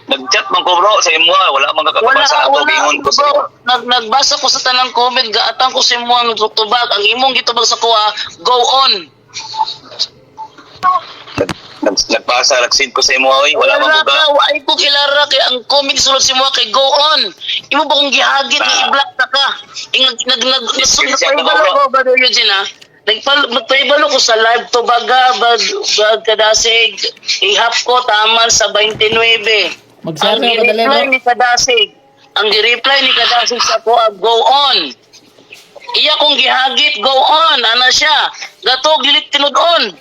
Nag-chat man ko bro sa imo, ah. Wala man ka Wala, kakabasa ato wala, gingon ko sa bro. Nagbasa ko sa tanang comment, gaatang ko sa imuang tubag. Ang imong gitubag sa kuha, go on. Nagpasa, nag-send ko sa imo, oy, wala man ko ka, ay ko kilara kay ang comment sulod si mo kay go on. Imo ba kung gihagit ni Na. i-block ta ka? Ing nag nag nag Screenshot na ko, nagpaibalo bro. ko brother Eugene ha. Nagpaibalo ko sa live to baga bag bag kadasig. Ihap ko taman sa 29. Magsara Ang ka kadali gi-reply bro. ni Kadasig. Ang gi-reply ni Kadasig sa ko go on. Iya kong gihagit go on ana siya. Gato gilit tinud-on.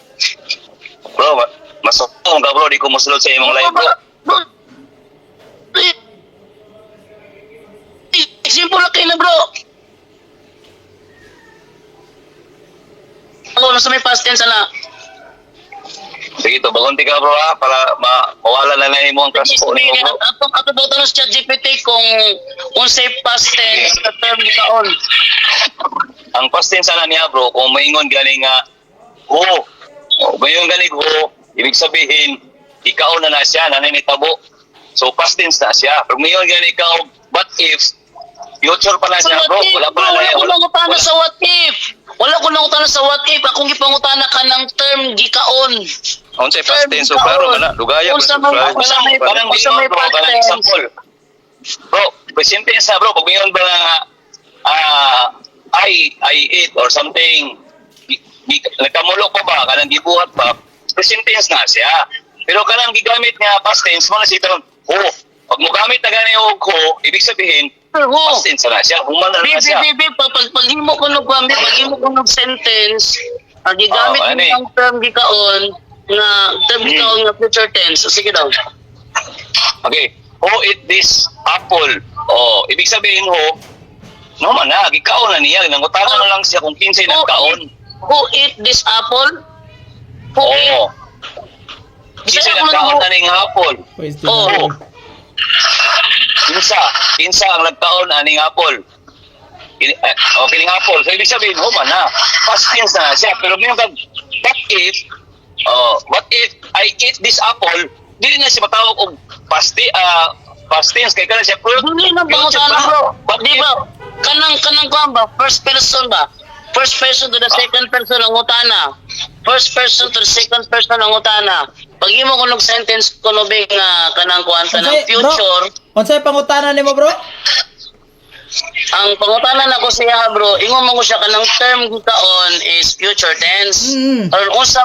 Bro, masuko ka bro, di ko mosulod sa imong live, bro. Bro, simple lang kayo na bro. Ako, nasa may past tense na. Sige to, bagonti ka bro ha, para mawala na na imo ang crush ko nimo bro. Atong ato ba tanong sa ChatGPT kung unsay past tense sa term gikaon. Ang past tense sana niya bro, kung maingon galing nga ho, o mayon galing ho, ibig sabihin ikaw na na siya, naninitabo. So past tense na siya. Pero mayon galing ikaw, what if, future pa na Sa siya what bro, if, wala pa bro, na wala ko wala, nangutana wala. sa what if. Wala ko nangutana sa what if. Akong gipangutana ka ng term gikaon. Unsay past tense so klaro man na, dugaya Unsa man man unsa may Parang unsa may bro, past parang tense. example. Bro, present tense na, bro. Pag ngayon ba nga, I eat or something, nagkamulo ko ba, kanang gibuhat ba, present tense na siya. Pero kanang gigamit nga past tense, mga siya ho. Pag mo gamit na gani og ho, ibig sabihin, Ho. past tense na siya, human na Bi, na bi, siya. bi, bi, pag himo ko nog kuan, bi, pag himo ko nog sentence, pag gigamit Oh, mo ano eh? ang term gikaon nga term gikaon nga future tense. Sige daw. Okay. Who eat this apple? Oh, ibig sabihin ho, no man na, gikaon na niya. Nangutana na lang siya kung kinsay nagkaon. Who eat this apple? Who eat? Oo. Kinsay Bisaya ko lang nagkaon ho. na ning apple. Pwede Oh. na. Kinsa, kinsa ang nagkaon aning apple. Oh, kining apple. So ibig sabihin, human na. Past tense na siya. Pero ngayon kag, what if, oh, what if I eat this apple, dili na siya matawag og past tense kay kana siya Dili na future pangutana, pa. bro. What Di if, ba? Kanang kuan ba? First person ba? First person to the second person ang utana. First person to the second person ang utana. Pag imo ko nog sentence ko no be nga kanang kuan kanang Unsay, bro? future, Unsay pangutana nimo, bro? Ang pangutana nako siya, bro, ingon mo ko siya kanang term gikaon is future tense. Or unsa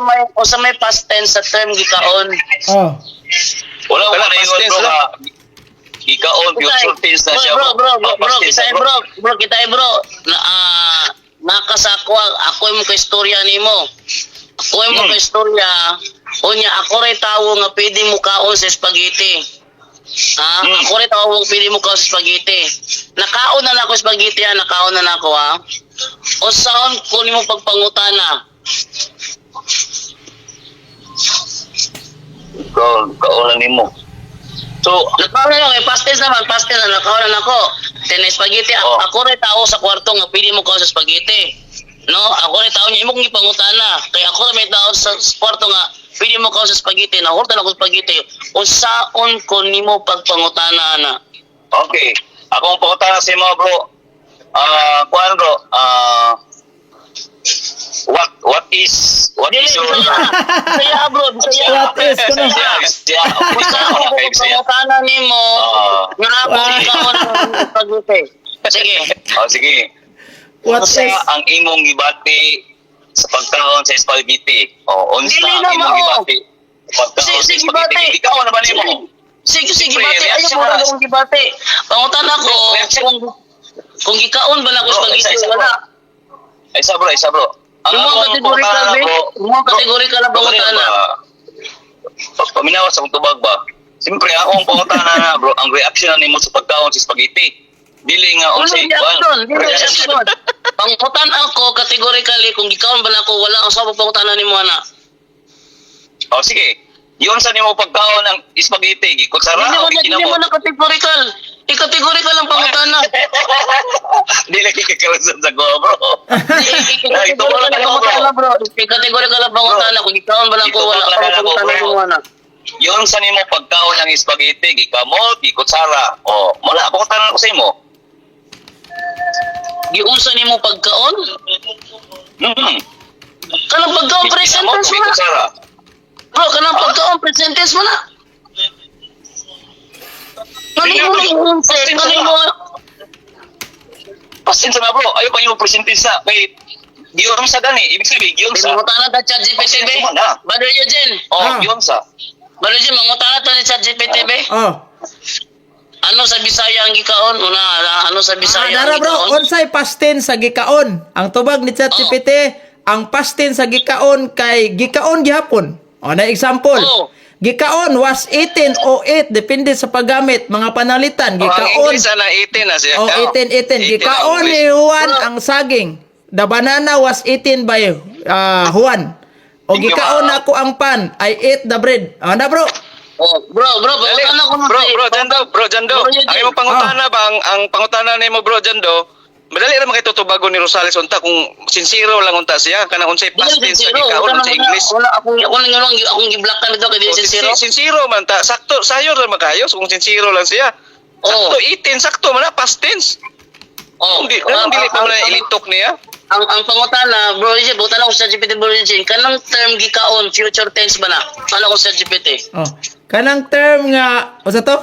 may past tense sa term gikaon? Oh. Wala ko Wala, na past ingon, tense bro, lang. nga, ikaon, future tense na siya. Bro, bro, bro, Ah, bro, past tense kita na, bro, bro, kita bro. Na nakasakwa ako mo kay istorya nimo. Ako mo kay istorya. Unya ako ray tawo nga pwede mo kaon sa spaghetti. Ha? Ako ray tawo nga pwede mo kaon sa spaghetti. Nakaon na nako spaghetti ha, nakaon na nako ha. Usaon ko nimo pagpangutana? Kaon, kaon na nimo. So, Nakaon na lang, eh, past tense naman, past tense na, nakaon na nako. Then spaghetti, ako ray tao sa kwarto nga pwede mo kaon sa spaghetti. No, ako ray tao niya, imo kong gipangutana. Kay ako ray may tao sa kwarto nga pwede mo kaon sa spaghetti, nahurtan ako sa spaghetti. Unsaon ko nimo pagpangutana ana? Okay. Ako ang pangutana sa imo, bro. Kuan, bro. What Dili, is your Bisaya. Bisaya, bro, Bisaya. What is kuno? Bisaya, Bisaya. Unsaon ko Okay, Bisaya. pagpangutana nimo nga ako kaon sa spaghetti? Sige. Oh, sige. What Unsa is ang imong gibati sa pagkaon sa spaghetti? Oh, unsa Dili ang na imong mao. gibati sa pagkaon Sige, sa sige, spaghetti? bati. Ikaw na ba nimo? Sige, sige, Siyempre, bate. Ayaw reaction mo na. na akong gibate. Pangutana ko, Reaction. kung gikaon ba na ako Bro, spaghetti, isa, isa, wala. Ay, isa, bro, isa, bro. Ang Yung mga akong categorical, pangutana, be. bro, Yung mga categorical na bro, pangutana. ba, paminawa sa akong tubag ba? Siyempre, ako ang pangutana na, bro, ang reaction na nimo sa pagkaon sa spaghetti. Dili nga Wala unsay reaction, dili reaction. Pangutan ako, categorically, kung gikaon ba na ako, wala ang sabang pangutana ni mo, ana. Oh, sige. Yun sa nimo pagkaon ang spaghetti, gikutsara Hindi o mo na, hindi mo gikinamot. na categorical. I-categorical ang pangutana. Dili lagi kakaroon sa go, bro. I-categorical ang pangutana, bro. I-categorical ang pangutana. Kung gikaon ba na ako, wala Ito ang ba pangutana bro? ni mo, ana. Yun sa nimo pagkaon ang spaghetti, gikamot, gikutsara. Oh, mula pangutana ko sa imo. Giunsa nimo pagkaon? Kanang pagkaon, present Gikamot, tense mo na. gikutsara. Bro, kanang pagkaon, present tense mo na. Kanang mo na kanang mo. Pasensya na, bro. Ayaw pa yung present tense na. Kay giyon sa gani, ibig sabihin giyon sa. Mangutana ta ChatGPT be. Pasensya na. Brother Eugene, Oh, Ah. giyon sa. Brother Eugene, mangutana ta ni ChatGPT be. Oh. Ano sa Bisaya ang gikaon? Una, ano sa Bisaya Ah, dara ang bro, gikaon? unsay past tense sa gikaon? Ang tubag ni ChatGPT, ang past tense sa gikaon kay gikaon gihapon. O na example. Oh. Gikaon was 1808, depende sa paggamit, mga panalitan. Oh, ang Gikaon English ana 18 na siya. Oh, 18, 18. 18 Gikaon ang ni English. Juan ang saging. The banana was eaten by Juan. O Thank you, gikaon ma'am. ako ang pan. I ate the bread. Ah, na bro. Oh, bro, bro, Dali. pangutana ko Bro, bro, Jando, bro, Jando. Bro, Eugene. Ang imong pangutana ba, ang pangutana nimo, bro, Jando, madali ra man kay tutubagon ni Rosales unta kung sincero lang unta siya kanang unsay past tense sa gikaon sa English. Wala akong wala nga lang akong gi-block ka nito kay dili Oh, sincero. sincero man ta. Sakto sayo ra man kayo kung sincero lang siya. Oh. Sakto 18 sakto man na past tense. Oh, Kung di, kanang dili pa man na ilitok niya. Ang pangutana, bro, Eugene, pangutana ko sa GPT, bro, Eugene, kanang term gikaon, future tense ba na? Ano ko sa GPT? Oh. Kanang term nga, unsa to?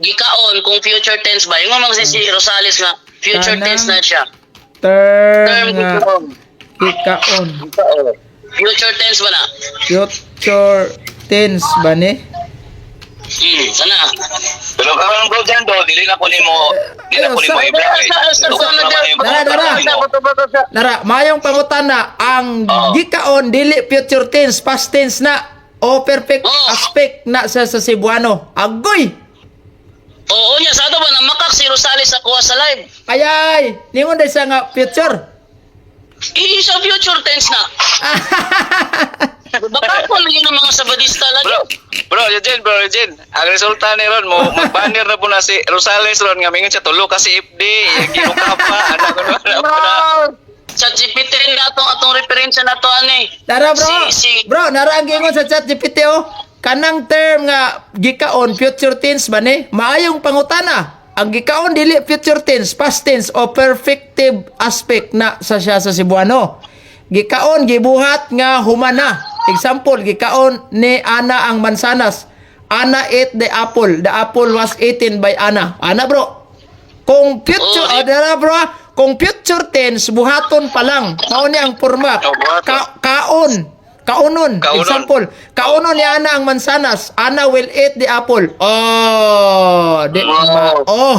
Gikaon kung future tense ba. Ingon man si Rosales nga future Kanang tense na siya. Term Term nga gikaon. gikaon. Gikaon. Future tense ba na? Future tense ba ni? Sana. Pero karon, bro Jando, dili na ko nimo, dili na ko nimo Ayaw, i-block. Dara, dara. Nara, mayong pangutana ang Oo. gikaon dili future tense, past tense na o perfect Oo. aspect na sa Cebuano. Agoy! Oo niya sa ato ba na makak si Rosales sa kuha sa live. Ayay! Ningon dahil siya nga future. Isa future tense na. Baka po lagi ng mga Sabadista lagi. Bro, bro, Eugene, bro, Eugene. Ang resulta ni ron, mo mag-banner na po na si Rosales ron nga mingon siya tulo kasi FD, ginuka pa, anak ko na, anak ko na. Sa GPT na atong atong referensya na to ani. Tara bro. Bro, nara ang giingon sa chat GPT oh. Kanang term nga gikaon future tense ba ni? Maayong pangutana. Ang gikaon dili future tense, past tense o perfective aspect na sa siya sa Cebuano. Gikaon gibuhat nga humana. Example, gikaon ni Ana ang mansanas. Ana ate the apple. The apple was eaten by Ana. Ana bro. Kung future, Oh, oh, dara bro, ah. Kung future tense, buhaton pa lang. Mao ni ang porma. Oh, buhaton. Kaon. Kaunon. Kaunon. Example, kaunon ni Ana ang mansanas. Ana will eat the apple. Oh, di ma. Oh.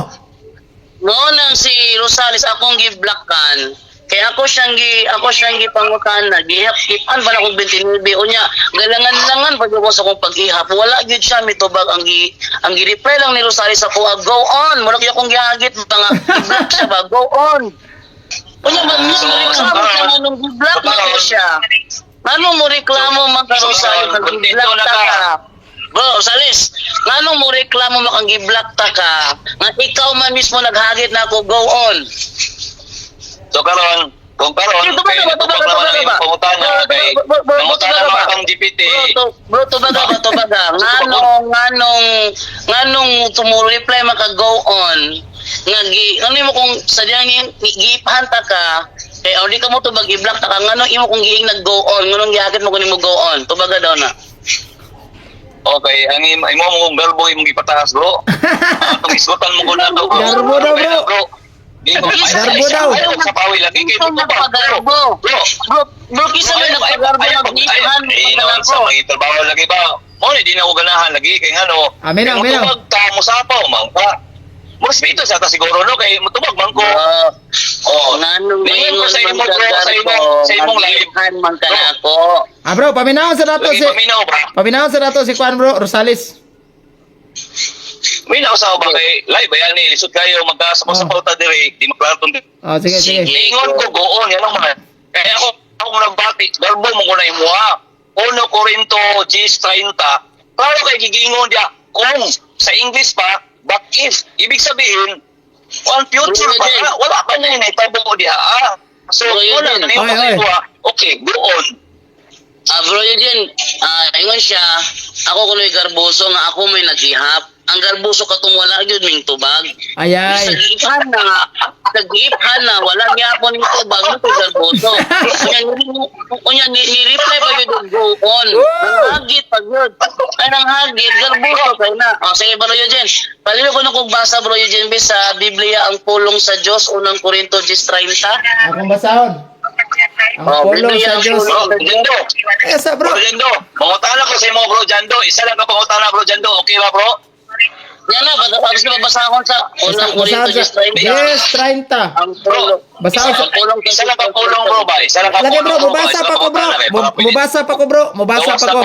Noon ang si Rosales akong gi-blockan. Kaya ako siyang gipangutan na gihap kipan pa na kog 29 unya galangan-langan pag ko sa akong pag-ihap wala gyud siya mitubag ang gi ang gi-reply lang ni Rosales ako ah, go on mura gyud akong gihagit ba nga i-block siya ba go on unya ba mismo reklamo siya nganong gi-block man ko siya ngano mo reklamo man ka Rosales nga gi-block ta ka. Bro, Rosales, ngano mo reklamo mo kang gi-block ta ka nga ikaw man mismo naghagit na ako go on. So karon, kung karon Bro, kay tubaga ba, natubag tubaga, naman ang tubaga imong ba? pangutana Bro, kay bro, bro, bro, nangutana tubaga man ba? kang GPT. Bro, tubaga ba, tubaga. Nganong tumu-reply maka go on. Nga gi, ano mo kung sadyang giipahan ta ka, kay oh, di ka mo tubag i-block ta ka, nganong imo kung giing nag-go on, nganong gihagit mo kunin mo go on. Tubaga daw na. Okay, ang imo imo mo garbo imong gipataas, bro. Atong isgutan mo ko na to, bro. Garbo daw, bro. Garbo Garbo daw. Sa pawi lagi kay Ikaw nagpagarbo. Bro, Bro, bro, kisa may nagpagarbo nag-iipahan mo Ay, ka naman sa na mga trabaho lagi ba? Mo ni di na ako ganahan lagi kay ngano. Amen, Kay amen. motubag ta mosapaw man ka. Mas respeto sa ta siguro no kay motubag man ko. Oh, Nganong Ningon ko maingon sa man imo ka bro, sa imong live. nag-iipahan man ka na ako. Ah bro, paminawon sa dato Lagi si paminaw ba? Paminawon sa dato si Juan bro, Rosales. Minaw sa ba kay live ba yan ni lisod kayo magkasapaw ta diri, di maklaro tong Oh, sige, sige. Sige. Ingon ko goon yan ang mga. Kaya ako ako nagbati, garbo mo ko na imuha. 1 Corinto 10:30. Klaro kay gigingon dia kung sa English pa, but if ibig sabihin on future Bro, pa Eugene. na, wala pa na yun itabo diha. Ah. So, Bro, wala Eugene. na yung Oy, oy. imuha. Okay, go on. Ah, bro Eugene, ingon siya, ako kuno'y garboso nga ako may naghihap. Ang garboso katong wala gyud ming tubag. Ayay. Sa giiphan na nga, sa giiphan na wala gyapon ning tubag mo kay garboso. Unya unya ni, ni reply pa gyud og go on. Ang hagit pa gyud. Ay nang hagit garboso kay na. Oh, sige bro Eugene. Palilo ko na kung basa bro Eugene be sa Biblia ang pulong sa Dios unang Korinto 10:30. Akong basahon. Ang Oh, pulong Biblia sa ang Diyos. Bro, Jando. Eh, sa bro. Bro, Jando. Pangutana ko sa imo, bro, Jando. Isa lang ka pangutana, bro, Jando. Okay ba, bro? Yan na, tapos babasahon sa unang Basahon Korinto sa 10:30. 10:30. Ang pulong. Basahon sa Ang pulong Isa lang ang pulong, bro, ba? Isa lang ang Lagi bro, pulong, bro, ba? mubasa Isa pa lang ko bro. pangutana, eh. Para pwede- Mubasa pa ko bro. Mubasa pa ko.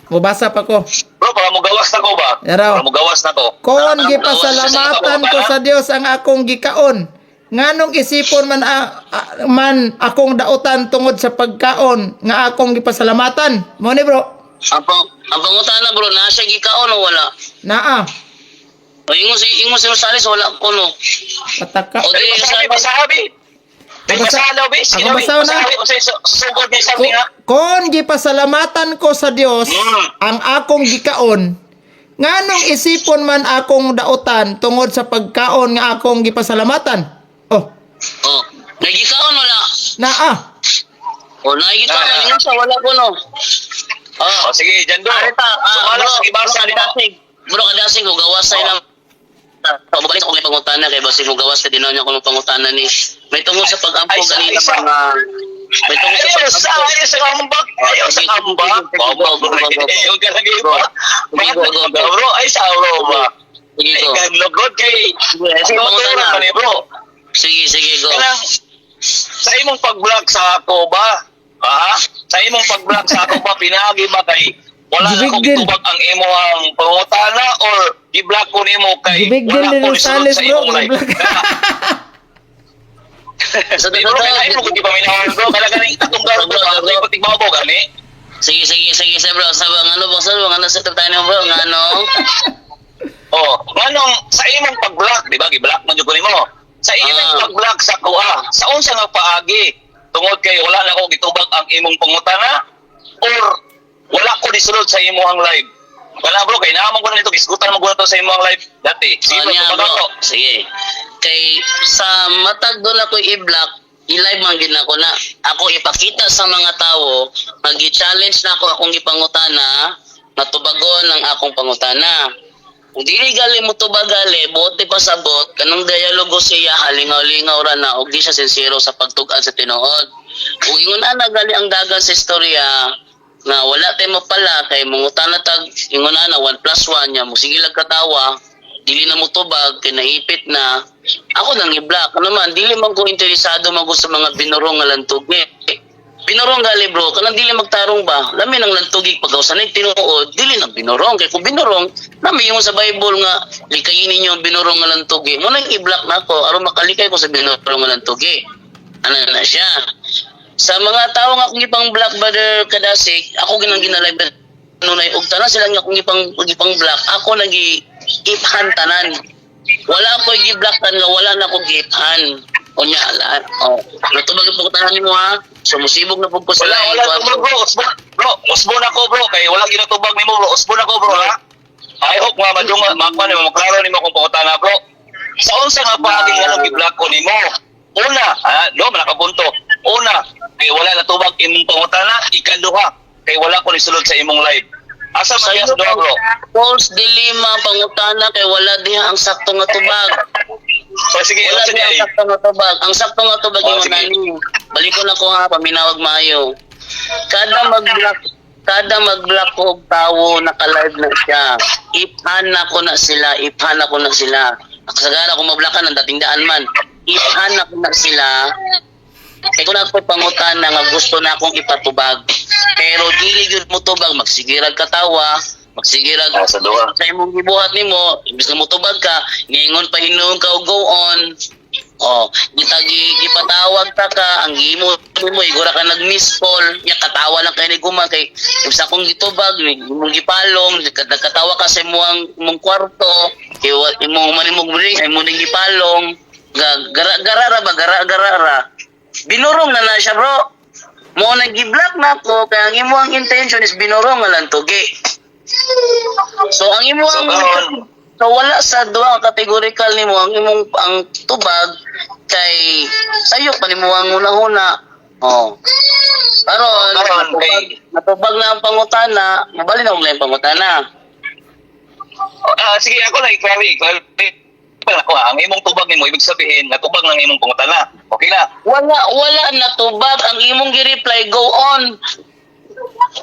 Mubasa pa ko. Bro, para mugawas na ko ba? Yaraw. Para mugawas na ko. Kon gipasalamatan ko sa Dios ang akong gikaon. Nganong isipon man man akong dautan tungod sa pagkaon nga akong gipasalamatan. Mo ni bro. Ang pangutana bro, naa siya gikaon o wala? Naa. O ingon si Rosales wala ko no. Pataka. O Dali, di basabi, Rosales. basabi. Dali, Basa- basahan daw, be. Sige Ako daw, be. basaw na. Basabi, unsay susugod ni sabi nga. Kon gipasalamatan ko sa Dios ang akong gikaon. Nganong isipon man akong dautan tungod sa pagkaon nga akong gipasalamatan? Oh, Oh, nagikaon wala. naa. O nagikaon, Ah. ingon siya wala ko no. Oh, O, sige, Jando. arita, Sumala bro, sa bro gibasa nimo. kadasig. Bro kadasig ko gawas sa Oh. ilang Pabalik ako kay pangutana kay basig mo gawas ka dinawon niya ko ng pangutana ni. May tungod sa pag-ampo Ay, sa- ganina ay, sa- mga may tungod sa Ayaw sa pag-ampo. ayaw sa kambak. Ayaw sa kambak. Go, go, go, go, go. Ayaw ka lagi ba? Go, go, go. Bro, ay sa bro ba? Sige Ay go. kadlokod kay Sige, sige, Ano pangutana. man eh, bro? Sige, sige, go. Kanang sa imong pag-block sa ako ba? Ha? Sa imong pag-block sa ako ba pinaagi ba kay wala na ko Gibig din. gitubag ang imong pangutana or i-block ko nimo kay Gibig din wala ni ko nisulod Rosales, sa bro. imong live. Giblock. Sa Di bro, kay lain mo kung di paminawan bro, kaya ganing atong garo bro, ato ipatigbaw gani. Sige, sige, sige, sige, bro. Sa bang ano, bang sa bang ano sa tayo nimo, bro, nga ano? Oh, nganong sa imong pag-block, di ba? Gi-block man jud ko nimo. Sa imong pag-block sa kuha, sa unsa nga paagi tungod kay wala na ko gitubag ang imong pangutana or wala ko nisulod sa imong live. Wala bro, kay naamon ko na nito gisgutan man ko na to sa imong live dati. Sige Oh, bro, niya, tubag bro. ako. Sige. Kay sa matag doon ako i-block, i-live man gid nako na. Ako ipakita sa mga tawo, magi-challenge na ako akong gipangutana, natubagon ang akong pangutana. Kung dili gali mo tubagali, bote pa sabot, kanang dialogo siya, halingaw-lingaw ra na, og di siya sinsero sa pagtug-an sa tinuod. Kung ingon ana gali ang dagan sa istorya, nga wala tay mapala kay mangutana tag ingon ana 1 plus 1 nya mo sige lang katawa dili na mo tubag kay naipit na ako nang i-block. Ano man, dili man ko interesado man ko sa mga binurong nga lantugi. Binurong gali bro, kanang dili magtarong ba, lami nang lantugi pag usanay tinuod dili na binurong, kay kung binurong nami yung sa Bible nga likayin ninyo ang binurong nga lantugi. Mo nang i-block na ako aron makalikay ko sa binurong nga lantugi. Ano na siya sa mga tao nga akong ipang block, brother Kadasig, ako ginang ginalive nunay og tanan sila nga akong ipang block, ako nagi iphan tanan. Wala ko gi-block tan nga wala na ko giiphan. Unya lahat. Oh, natubag po ko tanan nimo ha. Sumusibog na pud ko sa Wala lain wala ko. tubag bro, usbo bro, usbo na ko bro kay wala ginatubag nimo bro, usbo na ko bro ha. I hope nga madunga makuha nimo maklaro nimo akong pangutana bro. Sa unsa nga paagi nga nang gi-block ko nimo? Una, ha, do nakapunto. Una, kay wala natubag imong pangutana, ikaduha kay wala ko nisulod sa imong live. Asa man Sa niya iyo sa duha bro? False dilema pangutana kay wala diha ang sakto nga tubag. So sige, Wala sige. diha ang sakto nga tubag. Ang sakto nga tubag Oh, ingon sige. nani. Balikon ako ha, paminawag maayo. Kada mag-block ko og tawo naka-live na siya. Iphan na ko na sila, iphan na ko na sila. Kasagara ko mablakan ang dating daan man. Iphan na ko na sila. Kay kung ako'y pangutana nga gusto na akong ipatubag. Pero dili gyud mo tubag, magsigirag katawa, magsigirag Ah, sa duha. sa imong gibuhat nimo, imbis nga motubag ka, ngingon pa hinuon ka og go on. Oh, gitagi gipatawag ta ka, ang gimo nimo igura ka nag-miss call, nya katawa lang kay ni guma kay imbis akong gitubag, imong gipalong, nagkatawa ka sa imong imong kwarto, kay imong man imong ring, imong ning gipalong. Gara gara ra ba gara gara ra. Binurong na na siya bro. Mo nang gi-block na ako kay ang imong intention is binurong nga lang tugi. So ang imong So, karon- So wala sa duha ka categorical nimo ang imong ang tubag kay sayo pa nimo ang una-una. Oh. Karon Karon, natubag, natubag na ang pangutana, mabali na og laing pangutana. Ah, sige, ako na i-clarify, i-clarify pa ako ha. Ang imong tubag nimo ibig sabihin natubag ng imong pangutana. Okay na. Wala wala natubag ang imong gi-reply go on.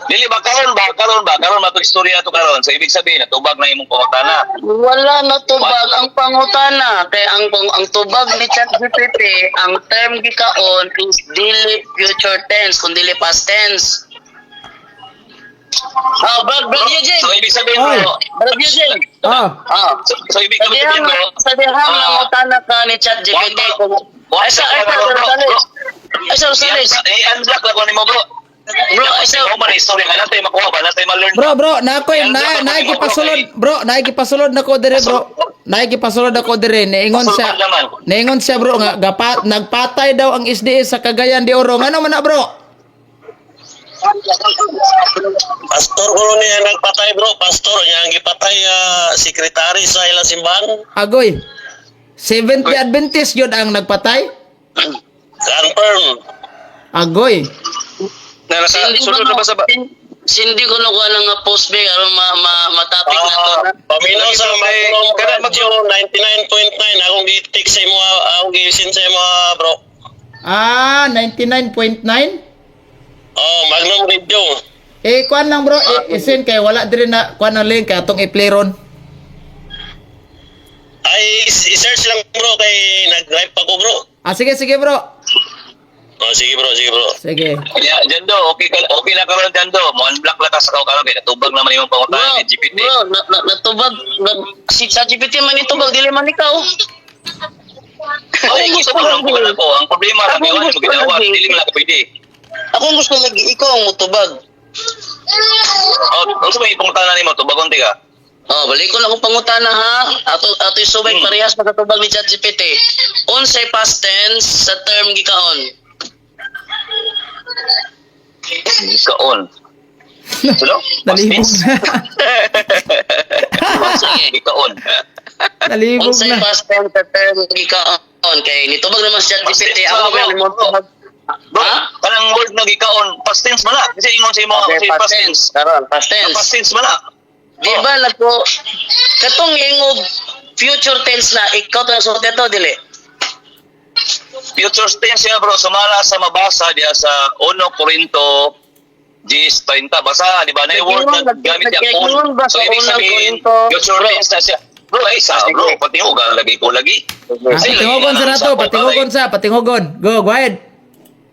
Dili ba karon ba karon ba karon ba istorya to karon. So ibig sabihin natubag na imong pangutana. Wala natubag ang pangutana kay ang tubag ni ChatGPT ang term gikaon is dili future tense kun dili past tense. Ah, Brad Eugene. So ibig sabihin Oy. bro. Brad Eugene. Ah, Ah. So ibig Sa sabihin dihang bro. sa dihang nangutana ka ni ChatGPT kung ay sa ay sa Bro, bro, Rosales. Ay sa Rosales. I-unblock lang ko nimo bro. Bro, ay sa Ikaw man istorya nga natay makuha ba natay ma-learn. bro, bro, na ako'y na nagipasulod, bro, nagipasulod nako dire, bro. Nagipasulod ako dire. Niingon siya bro nga gapat nagpatay daw ang SDS sa Cagayan de Oro. Ngano man na bro? Pastor ko niya nagpatay bro, pastor niya ang gipatay sekretary sa ilang simbahan. Agoy. Seventh Day Adventist yun ang nagpatay? Confirm. Agoy. Na nasa Sinding sulod na ba sa ba? Sindi ko na kuha nga post be aron ma, ma matapik na to. Ah, paminaw sa Lagi, bro, kay- Magnum kada Radio 99.9 akong gi-text sa imo, akong gi-send sa imo, bro. Ah, 99.9? Oh, Magnum Radio. Eh, kuan lang bro, eh, isin kay wala diri na kuan ang link kay atong i-play ron. Ay, i-search lang bro kay nag-drive pa ko bro. Ah, sige, sige bro. Oh, sige bro, sige bro. Sige. Kaya Jando, okay ka, okay na karon Jando. Mo unblock la ka sa karon kay natubag naman imong Bro, pangutanan ni GPT. bro, na, na, natubag, na, si ChatGPT man itubag, dili man ikaw. Ay, gusto ko lang ko ko. Ang problema ra Ako kay wala gusto mo gidawat, lagi. dili man lang ka pwede. Ako ang gusto lagi, ikaw ang mutubag. Oh, unsa may pangutanan nimo tubagon ti ka? Oh, balik ko lang akong pangutana ha. Ato ato subay parehas makatubag ni ChatGPT. Unsay past tense sa term gikaon? Gikaon. Sulo? Nalibog na. Sige. Gikaon. Nalibog Unsay na. past tense sa term gikaon kay nitubag naman si Past ChatGPT. tense Ako ba, ba bro? mo tubag? Bro, Ha? kanang word na gikaon, past tense man na. Kasi ingon sa imo, Okay, kasi past past tense. tense. Karon, past tense. Past tense man na. Di ba nagko katong ingog future tense na ikaw to nagsulti to dili. Future tense siya bro, sumala sa mabasa diya sa 1 Corinto 10:30. Basa, di ba? Na yung word na gamit niya Nag-ingon on. ba So sa ibig unang sabihin, Korinto? future Bro. tense na siya. Bro, ay sa Sige. bro, patingugan lagi ko lagi. Ah, patingogon sa nato, patingogon sa, patingogon. Go, go ahead.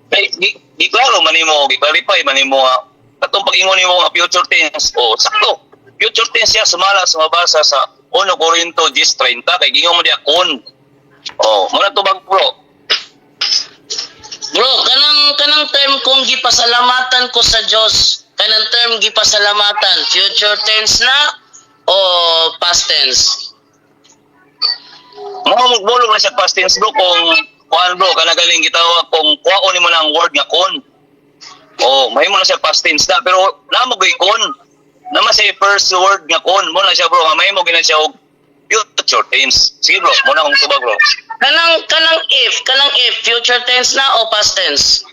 Ay, di klaro man nimo, gi-clarify man nimo nga katong pag-ingon nimo nga future tense o sakto. Future tense siya sumala sa mabasa sa 1 Corinto 10:30 kay gingon mo diya kon. Oh, mo na tubag bro. Bro, kanang kanang term kung gipasalamatan ko sa Dios, kanang term gipasalamatan, future tense na o past tense? Mo mo na siya past tense bro kung kuan bro kana galing gitawag kung kuwaon nimo na ang word nga kon. Oh, mahimo na siya past tense na pero namo gyud kon. Nama siya first word nga kon mo na siya bro nga mahimo gyud na siya og future tense. Sige bro, mo na akong tubag bro. Kanang kanang if future tense na o past tense?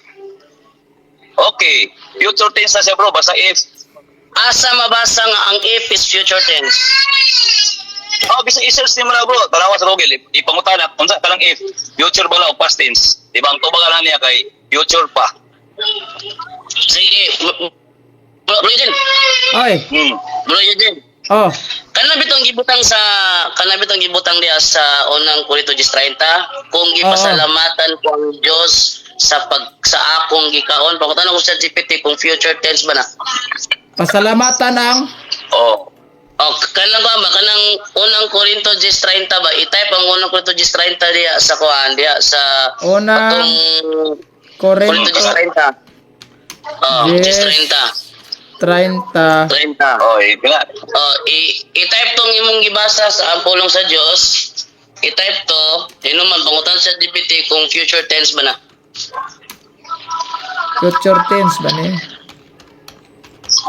Okay, future tense na siya bro basta if. Asa mabasa nga ang if is future tense? Oh, bisa i-search nimo na bro. Tanawa sa Google, ipangutana unsa ka lang if future ba na o past tense. Di ba ang tubag na niya kay future pa. Sige, bro, bro Eugene, Oy. Bro Eugene. Oh. Kanang bitong gibutang diha sa unang Korinto 10:30 kung gipasalamatan ko ang Dios sa pag sa akong gikaon, pangutan ko sa GPT kung future tense ba na. Pasalamatan ang Oh. O kanang ba kanang unang Korinto 10:30 ba, i-type ang unang Korinto 10:30 diha sa kuan diha sa Unang atong Korinto Korinto 10:30. Oh, Yes. 10:30. 30. 30. Oh, eh, nga. Oh, i-type tong imong gibasa sa ang pulong sa Dios. I-type to, hinuman pangutan sa GPT kung future tense ba na. Future tense ba ni?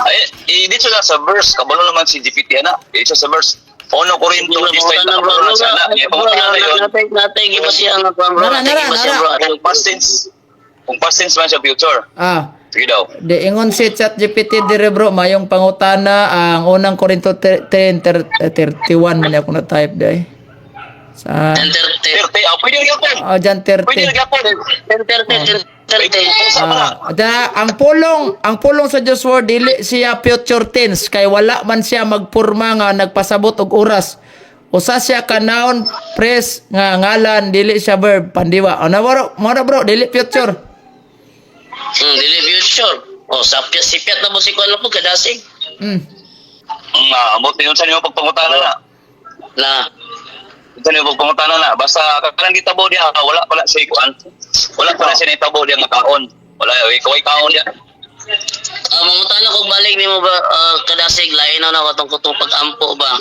Ay, dito na sa verse, kabalo naman si GPT ana. Dito sa verse. Ono Corinto, 10:30 kabalo na siya na. Niya pangutana na yun. Natay natay gibasiya nga kuan bro. Nara, Natay nara, gibasiya, nara. bro. Kung past tense, kung past tense man siya future. Ah, Sige daw. di ingon si ChatGPT dire bro, mayong pangutana ang unang Korinto 10 31 man ako na type day. Sa 10:30. 30, ah, pwede rin gyapon. Oh, dyan Pwede 30. rin gyapon. 10:30, 10:30. Sa mga Ah, da, ang pulong sa Diyos word dili siya future tense kay wala man siya magpurma nga nagpasabot og oras. Usa siya ka noun phrase nga ngalan dili siya verb pandiwa. O na bro, mo na bro, dili future. Dili future. Oh, sapya sipyat na mo si kuan po kadasig. Nga, ambot yun sa niyong pagpangutana na. Na. Sa niyong pagpangutana na. Basta kanang gitabo niya, wala pala siya ikuan. Wala pala siya nitabo niya nga kaon. Wala, ikaw ay kaon niya. Ah, mangutana kog balik nimo ba kadasig lain na na katong kutong pag-ampo ba.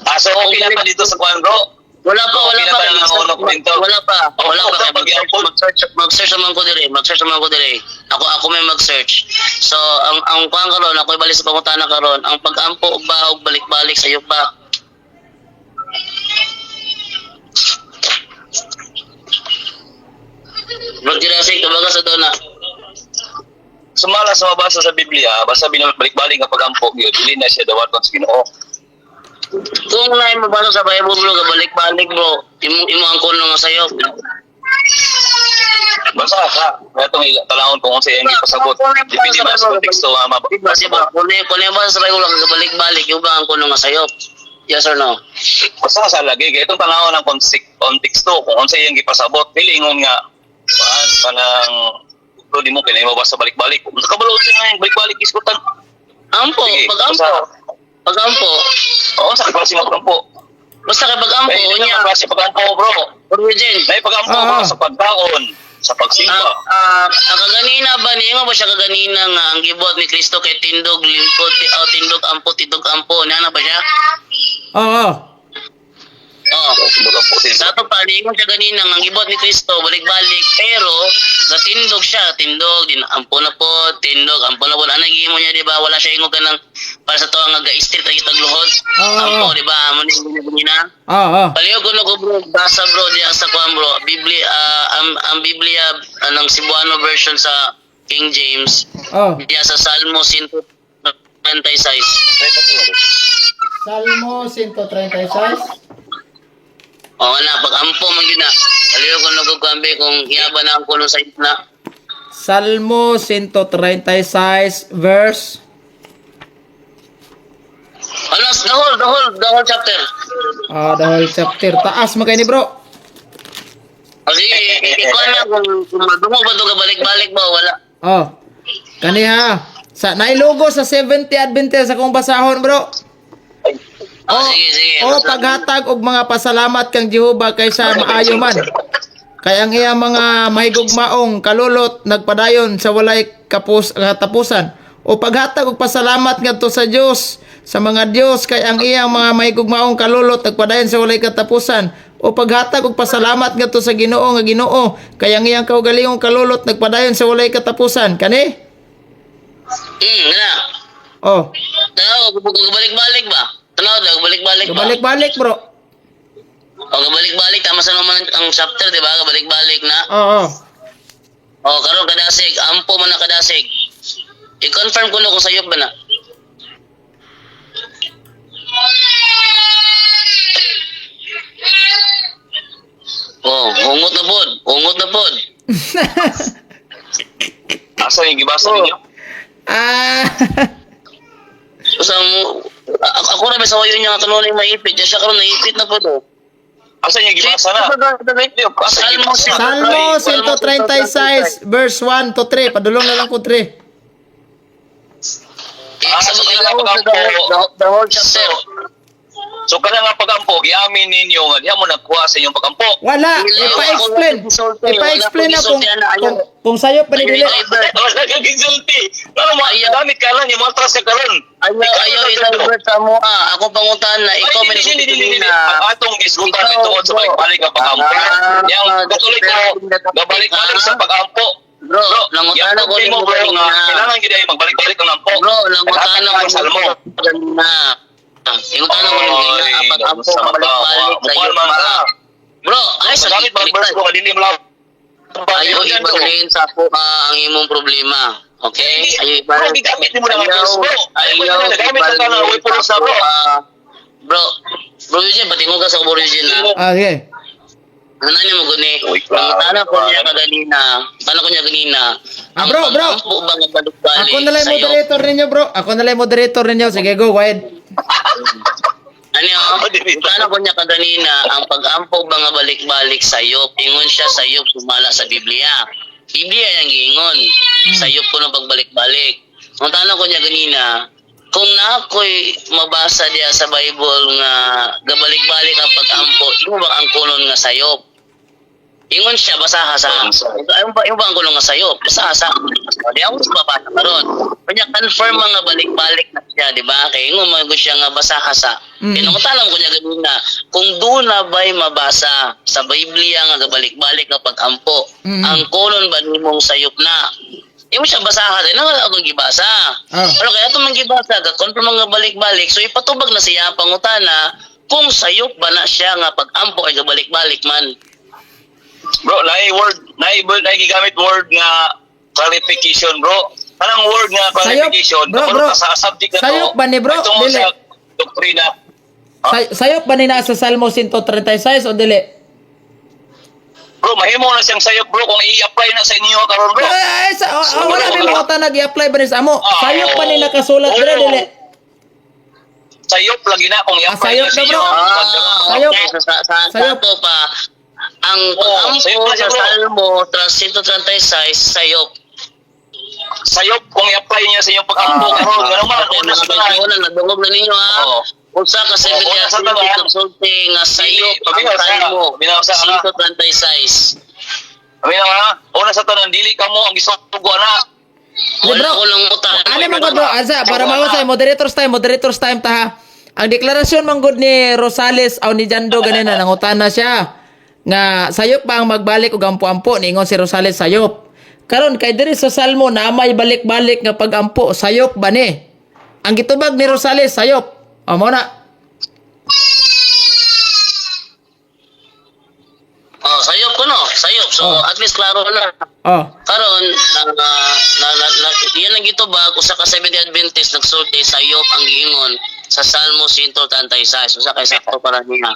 Ah, so okay na pa dito sa kuan bro. Wala pa, wala Okay na pa. ba ng uno kwento? Wala pa, wala pa. Okay, pag-iapon. Mag-search naman ko dire, mag-search naman ko dire. Ako ako may mag-search. So, ang kuan karon, ako ibalik sa pangutana karon, ang pag-ampo og ba og balik-balik sa ba? Bro, Jurassic, tubaga sa dona. sumala sa mabasa sa Biblia, basta binabalik-balik nga pagampo gyud, dili na siya dawaton sa Ginoo. Kung naay mabasa sa Bible, bro, gabalik-balik, bro. Imo ang kuno nga sayop. Basta ka, kaya itong talahon kung unsa iyang ipasabot. Depende ba sa konteksto nga Diba, diba? Kung mabasa sa Bible nga gabalik-balik, imo ba ang kuno nga sayop? Yes or no? Basta sa lagi kay itong tanawon ang konteksto kung unsa iyang gipasabot, dili ingon nga kuan kanang bro, di mo kay mabasa balik-balik. Kung kabalo unsa nga yung balik-balik iskutan. Ampo, Sige, pag-ampo. basta. Pag-ampo. Oo, sa klase nga pagampo. Basta kay pag-ampo, Kay unya. nga klase pagampo, bro. Origin. Nay pagampo, bro, Ah. sa pagkaon, sa pagsimba. Ang kaganina ba niya ba siya kaganina nga ang gibuhat ni Kristo kay tindog lingkod o tindog ampo, tindog ampo niya na ba siya? Oo. Oh. Tindog ampo, tindog. Sa ato pa niingon siya ganina nga ang gibuhat ni Kristo balik-balik, pero gatindog siya, tindog din ampo na po, tindog ampo na po, ano gihimo niya, di ba? Wala siya ingon kanang para sa to nga ga-street ang itagluhod. Oo. Ampo, di ba? Amo ni niya ganina. Oo. Palihog ko na ko, bro, basa, bro, diya sa kuan, bro. Biblia, ang Biblia ng Cebuano version sa King James, diya sa Salmo 136. Salmo 136. O na, pag ampo man yun na. Palihog ko na ko kuan be kung hiyaba na ang kulong sa na. Salmo 136 verse Ano, the whole chapter. Ah, the whole chapter. Taas man kay ni, bro. O sige, ikuan na kung madungo ba ito balik-balik ba, wala. Oh. Kaniha. Sa nailugo sa 70 Adventist akong basahon, bro. O, sige, sige. O paghatag og mga pasalamat kang Jehova kaysa maayo man. Kay ang iyang mga mahigugmaong kalulot nagpadayon sa walay katapusan. O paghatag og pasalamat ngadto sa Dios sa mga Dios kay ang iyang mga mahigugmaong kalulot nagpadayon sa walay katapusan. O paghatag og pasalamat ngadto sa Ginoo nga Ginoo kay ang iyang kaugalingong kalulot nagpadayon sa walay katapusan. Kani? Na. Oh, Tanaw, kung balik-balik ba? Tanaw, balik-balik ba? balik-balik, bro. O, balik-balik, tama sa naman ang chapter, di ba? Balik-balik na. Oo. O, karon kadasig, ampo man na kadasig. I-confirm ko na kung sayop ba na. Oh, ungot na pod, ungot na pod. Asa yung gibasa ninyo? Ah. Sa mo, ako ra ba sa wayo niya nga kanon maipit, siya karon naipit na pod. Oh. Asa yung gibasa na? Asa yung gibasa na? Salmo 136 verse 1 to 3. Padulong na lang ko 3. Ah, Sa so the, kailangan the whole chapter. So kana nga pagampo, giamin ninyo nga diha mo nagkuha sa inyong pagampo. Wala, ipa-explain. Ipa-explain na kung sayo pa ni dili. Wala kang gisulti. Pero mo gamit ka lang, yung mga atras ka karon. Ayaw i-divert sa mo ah. Ako pangutan na ikaw Ay, may dili, dili, dili, dili. na. Ang atong gisgutan Ikaw, tungod sa bro. balik-balik nga pagampo. Ah, Yang katuloy ko, gabalik-balik sa pagampo. Bro, nangutan yung ako problema, nimo bro, nga kanina. kailangan gyud ay magbalik-balik ang ampo. Bro, nangutan ako ang salmo. kanina. Nangutan ako nimo kanina Oy, ang pag-ampo sa mata, balik-balik sa mukha iyo. man ka. Bro, ay sa Gamit mga verse ko, dili mo lang. Ayaw ibalhin sa ako ang imong problema. Okay? Ayaw Bro, ibalhin. gigamit nimo na ang verse, bro. Ayaw Nagamit na ka na, ibalhin uy, pulos sa na, bro. ako, ah. Bro, Bro Eugene, patingog ka sa Bro Eugene na. Ah, okay. Ano niyo mo guni? Uy, grabe. Pangutana ko niya kaganina. Tana ko niya kanina. Ah, bro, bro. Ang pag-ampo ba nga balik-balik Ako na lang yung sa'yo? moderator ninyo, bro. Ako na lang yung moderator ninyo. Sige, go, go ahead. Ano? Tana ko niya kaganina, ang pag-ampo ba nga balik-balik sayop. Ingon siya sayop sumala sa Biblia. Biblia yang giingon. Sayop ko ng pagbalik-balik. Ang tana ko niya ganina, kung na ako'y mabasa diya sa Bible nga gabalik-balik ang pag-ampo, imo ba ang kulon nga sayop? Ingon siya, basaha sa. Imo ba ang kulon nga sayop? Basaha sa. O, di ako sa babasa karon. Kanya confirm mga balik-balik na siya, di ba? Kay ingon man gud siya nga basaha sa. Tinungutalam ko niya ganina, kung doon na ba'y mabasa sa Biblia nga gabalik-balik nga pag-ampo, ang kolon ba nimong sayop na? Imo siya basaha, di na wala akong gibasa. Pero kaya ito man gibasa, ga-confirm nga balik-balik, so ipatubag na siya ang pangutana kung sayop ba na siya nga pag-ampo ay gabalik-balik man. Bro, naay word, naay naay gigamit word nga clarification, bro. Kanang word nga clarification, Sayop, bro, kabalo bro. ka sa subject na to. Sayop ba ni, bro? Ay, tungod Dili. sa doktrina. Sayop ba ni na sa Salmo 136 o dili? Bro, mahimo na siyang sayop, bro, kung i-apply na sa inyo karon, bro. Ay, sa, oh, oh, wala mi mga tanag i-apply ba ni sa amo? Sayop ba ni nakasulat dire dili? Sayop lagi na kung i-apply Ah, sayop na sa na, bro. inyo. Ah, Sayop. okay. So, sa Sayop. ato pa, ang Oo, pag-ampo sayop na sa siya, bro. Salmo 136, sayop. Sayop kung i-apply niya sa inyong pag-ampo karon, ngano man, Okay, una mga sa tanan. kaigsuonan, nadungog na ninyo ha. Oo. Usa ka Oo, una sa tanan. 70 nagsulti nga sayop Dili, ang paminaw sa- Salmo paminaw sa- 136. Amin ha, una sa tanan dili kamo ang gisugo na. Di, Wala bro. ko lang utang. Ano man gud, bro? Asa para mawasay moderators time ta ha. Ang deklarasyon man gud ni Rosales aw ni Jando ganina nangutana siya nga sayop ba ang magbalik og ampo-ampo, niingon si Rosales sayop. Karon kay diri sa Salmo na may balik-balik nga pagampo, sayop ba ni? Ang gitubag ni Rosales sayop. O mo na. Oh, sayop ko no, sayop. So Oh. at least klaro na. Oh. Karon na, na, na, na, na yan ang gitubag usa ka Seventh Day Adventist nagsulti sayop ang giingon sa Salmo 136. Usa kay sakto para niya.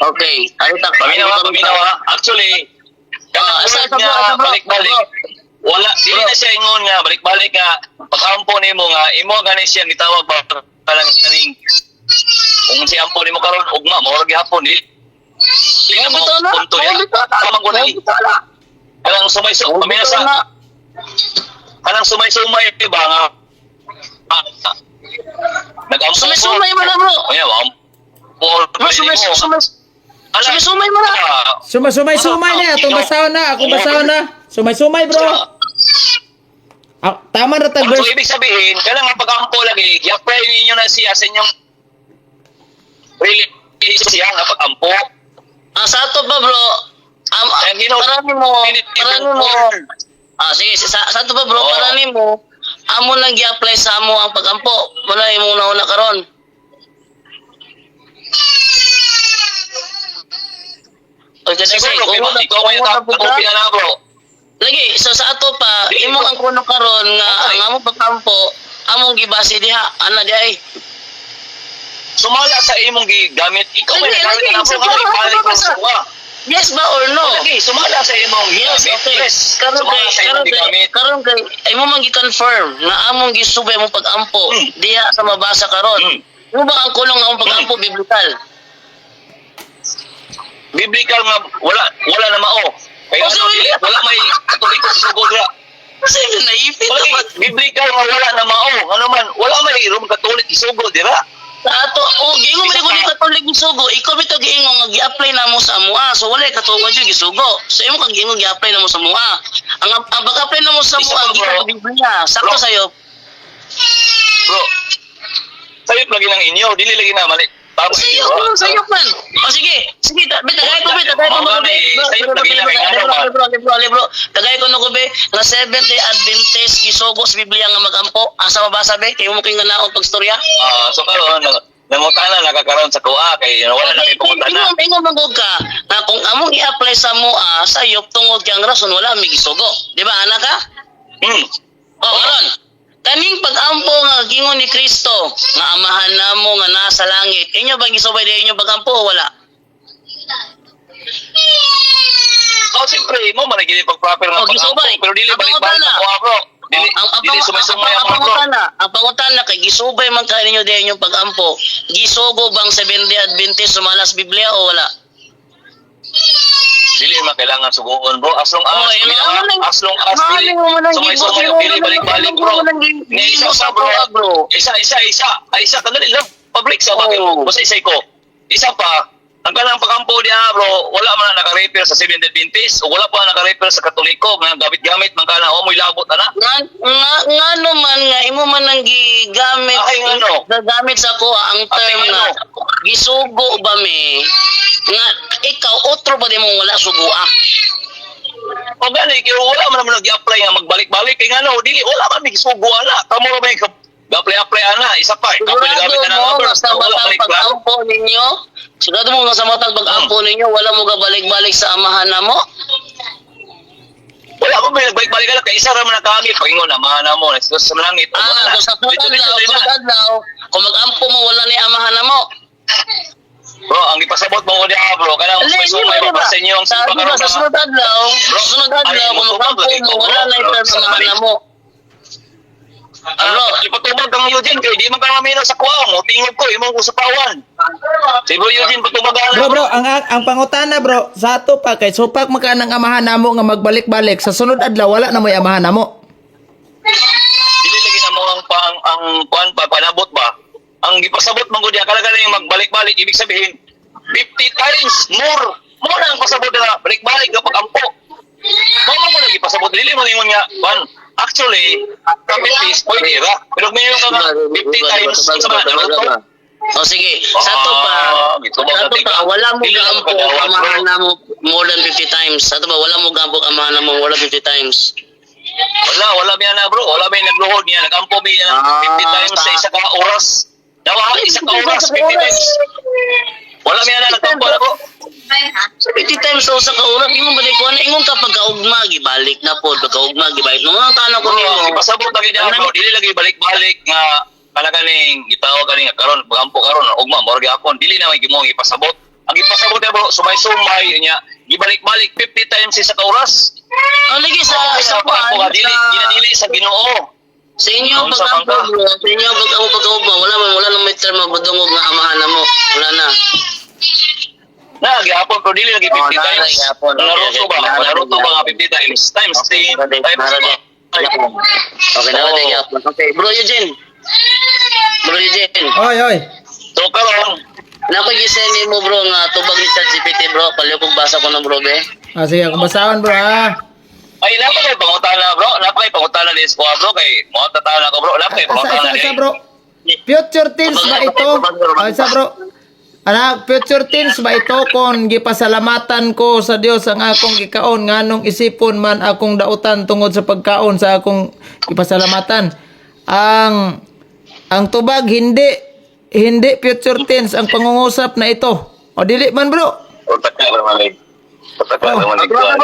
Okay, arita Paminaw ha, paminaw ha. Actually, kanang Ah, word isa, bro, nga isa, bro. balik-balik. Wala, dili na siya ingon nga balik-balik nga pag-ampo nimo nga imo gani siya gitawag ba kanang kaning kung si ampo nimo karon ugma mao ra gihapon dili. Dili na mo Bitaw na. punto niya. Bitaw na. Tamang ko na eh. Bitaw na. Kanang sumay paminaw Bitaw sa na. kanang sumay-sumay ba nga nag-ampo ko. Sumay-sumay mo na, bro. Kunya, ampo. Bro, sumay sumay mo na. Sumay-sumay na atong basahon na, akong basahon na. Sumay-sumay, bro. Ah, tama ra tag So, verse. ibig sabihin, kailangan pag-ampo lagi, i-apply ninyo na siya sa inyong religion siya nga pag-ampo. Ang sa ato pa, bro, Ang hinaw- para nimo, para nimo. Ah, sige, sa ato pa, bro, Oo. para nimo, amo nang gi-apply sa amo ang pagampo. Wala imong nauna karon. Oy, kasi Siguro, kung ikaw ikaw may nakopya na, bro. Lagi, so sa ato pa, Di, imong bro. ang kuno karon nga Okay. ang among pagkampo, among gibase diha, ana diha ay. Sumala sa imong gigamit, ikaw may Lagi, nagamit lagi, na, bro. siguro, Nga, ibalik mo basta. sa kuha. Yes ba or no? Lagi, sumala sa imong Yes, gigamit. okay. Yes, Karon sumala kay sa imong karon kay gigamit. karon kay imo man gi-confirm na among gisubay mo pag-ampo diha sa mabasa karon. Mo ba ang kulong nga among pag-ampo biblical? Biblical nga, wala, wala na mao. Kaya Oh, ano, sorry. dili, wala may katoliko sa sugod ra. Kasi naipit Wala naman. biblical nga wala na mao. Ano man, wala may Rome Catholic isugod, dira. Sa ato, oh, giingon man ko ni Katolik gisugo. Ikaw bitaw giingon nga gi-apply na mo sa amoa. So wala katuod jud gisugo. So imo kang giingon gi-apply na mo sa amoa. Ang pag-apply na mo sa Isa amoa pa, bro. gikan sa Biblia. Sakto Bro. sayo. Bro, sayop lagi ng inyo, dili lagi na mali. Tama Sayo, inyo, bro, ah. sayo man. O sige, sige, tagay ko be, tagay ko Mga no be. gani, sayo lagi na kay Bro, ano ba? bro, bro, bro, tagay ko no be nga Seventh Day Adventist gisugo sa Biblia nga magampo. Asa mabasa be? Kay mo king nanaon pagstorya. Ah, so karon nangutana nakakaroon sa kuha kay wala na kay pangutana. Ingon, ingon man gud ka na kung among i-apply sa moa sayop tungod kay ang rason wala mi gisugo. Di ba ana ka? O karon, kaning pag-ampo nga gingon ni Kristo nga amahan namo nga nasa langit. Inyo bang gisubay di inyo pag-ampo o wala? Oh, siyempre mo man gili pag proper nga Oh, pag-ampo, gisubay. pero dili Ang balik-balik pangutana. sa kuha, bro. Dili Ang dili sumay-sumay ang ang mga bro. pangutana kay gisubay man ka ninyo di inyong pag-ampo. Gisugo bang Seventh Day Adventist sumalas Biblia o wala? Dili man kailangan suguon, bro. As long as Oy, oh, as long as dili mo man ang sumay-sumay gibo- dili balik-balik, bro. mo man ang Ni isa gibo sa sa bro. kuha, bro. Isa isa isa. Ay, isa kadali lang. Pabrik sa bakit. Oh. Basta isa ko. Isa pa, ang kanang pagampo niya bro, wala man na naka-repair sa Seventh Day Adventist o wala pa naka-repair sa Katoliko nga gamit-gamit man kana o mo'y labot ana. Nga naman nga imo man ang gigamit Ay, nga no. gagamit sa kuha ang term Ay, nga nga no. gisugo ba mi nga ikaw otro ba di mo wala sugua? O gani kay wala man naman nag-apply nga magbalik-balik kay ngano dili wala man may gisugo ana. Kamo ra may apply ana isa pa. Kapoy Sigurado gamit na mo ng nga sa wala matang may klaro. pag-ampo ninyo, sigurado mo nga sa matang pag-ampo ninyo wala mo gabalik-balik sa amahan na mo. Uy, Wala ko may nagbalik-balik ka lang kay isa ra man nakaagi pagingon amahan namo na sa langit. Ah, kung sa sunod adlaw, sunod adlaw, kung mag-ampo mo wala ni amahan na mo. Bro, ang ipasabot mo ko diha, bro, kanang Hindi, may di sumay ba, di pa ba? sa inyo ang Sa, simba di ba, karon sa nga. sunod adlaw, Bro, sa sunod adlaw, ay, kung mutubag mag-ampo lagi mo, ko, bro. wala na Bro, ito sa amahan mali. na mo. Ah, Bro. ipatubag kang Eugene kay di man ka mamino sa kuwaon, mo tingog ko imong usapawan. Si Bro Eugene patubagan. Bro, bro, ang pangutana, bro, sa ato pa kay supak maka ng amahan namo nga magbalik-balik sa sunod adlaw wala na mo'y amahan namo. Dili lagi na mo ang pang ang kuan pa panabot ba? Ang gipasabot man gud diha kala yung magbalik-balik, ibig sabihin 50 times more. Mo na ang pasabot nila, balik-balik kapag ampo. Mo mo na gipasabot, dili mo ingon nga kuan. Actually, kapit pwede ra. Pero kung ka nga 50 times sa ba naluto. O sige, sa to pa, Ah, gitubag sa to natin pa, ka. wala mo Dili na gampo makadawat, ang amahan bro. na mo more than 50 times. Sa to ba, wala mo gampo ang amahan na mo more than 50 times. Wala, wala miya na, bro. Wala may nagluhod niya. Nagampo mi niya Ah, 50 times sa isa ka oras. Dawa, isa ka oras, 50 times. Wala miya na nagkampo na, bro. Sa 50 times sa usa ka oras, ingon ba di ko ana ingon ka pagkaugma gibalik na pod, pagkaugma gibalik. Nung ang tanong ko Bro, nimo, ipasabot na gid bro. Dili lagi balik-balik nga kana kaning gitawag kaning nga karon pagampo karon ugma mao gyapon. Dili na may gimong ipasabot. Ang ipasabot niya, bro, sumay-sumay niya gibalik-balik 50 times sa isa ka oras. ang lagi sa Sa sa pagampo kuan, ka dili ginadili sa Ginoo. sa inyo Unsa man pag-ampo ka? bro, sa inyo pag-ampo pagkaugma, wala man wala nang may term madungog nga amahan na mo. Wala na. Na gyapon bro, dili lagi 50 Oh, na, times. gyapon. Okay, Naruto okay, ba? okay. Naruto ba nga 50 times? Times 10, times 5. Okay, na Oo. gyapon. Okay, bro Eugene. Bro Eugene. Oy, oy. So karon, Nako gisend mo bro nga tubag ni ChatGPT, bro. Paliw kong basa ko ng bro be. Ah, sige, akong basahon, bro, ha. Ay, napa kay pangutana, bro. Napa kay pangutana ni Escobar, bro, kay mo tatana ko, bro. Napa kay Isa, pangutana isa, ni. isa, bro. Future tense ba ito? Ah, isa, bro. Anak, future tense ba ito kon gipasalamatan ko sa Dios ang akong gikaon nganong isipon man akong dautan tungod sa pagkaon sa akong gipasalamatan. Ang tubag, hindi hindi future tense ang pangungusap na ito. O dili man, bro. Utaka ra malig. Utaka ra malig. Basa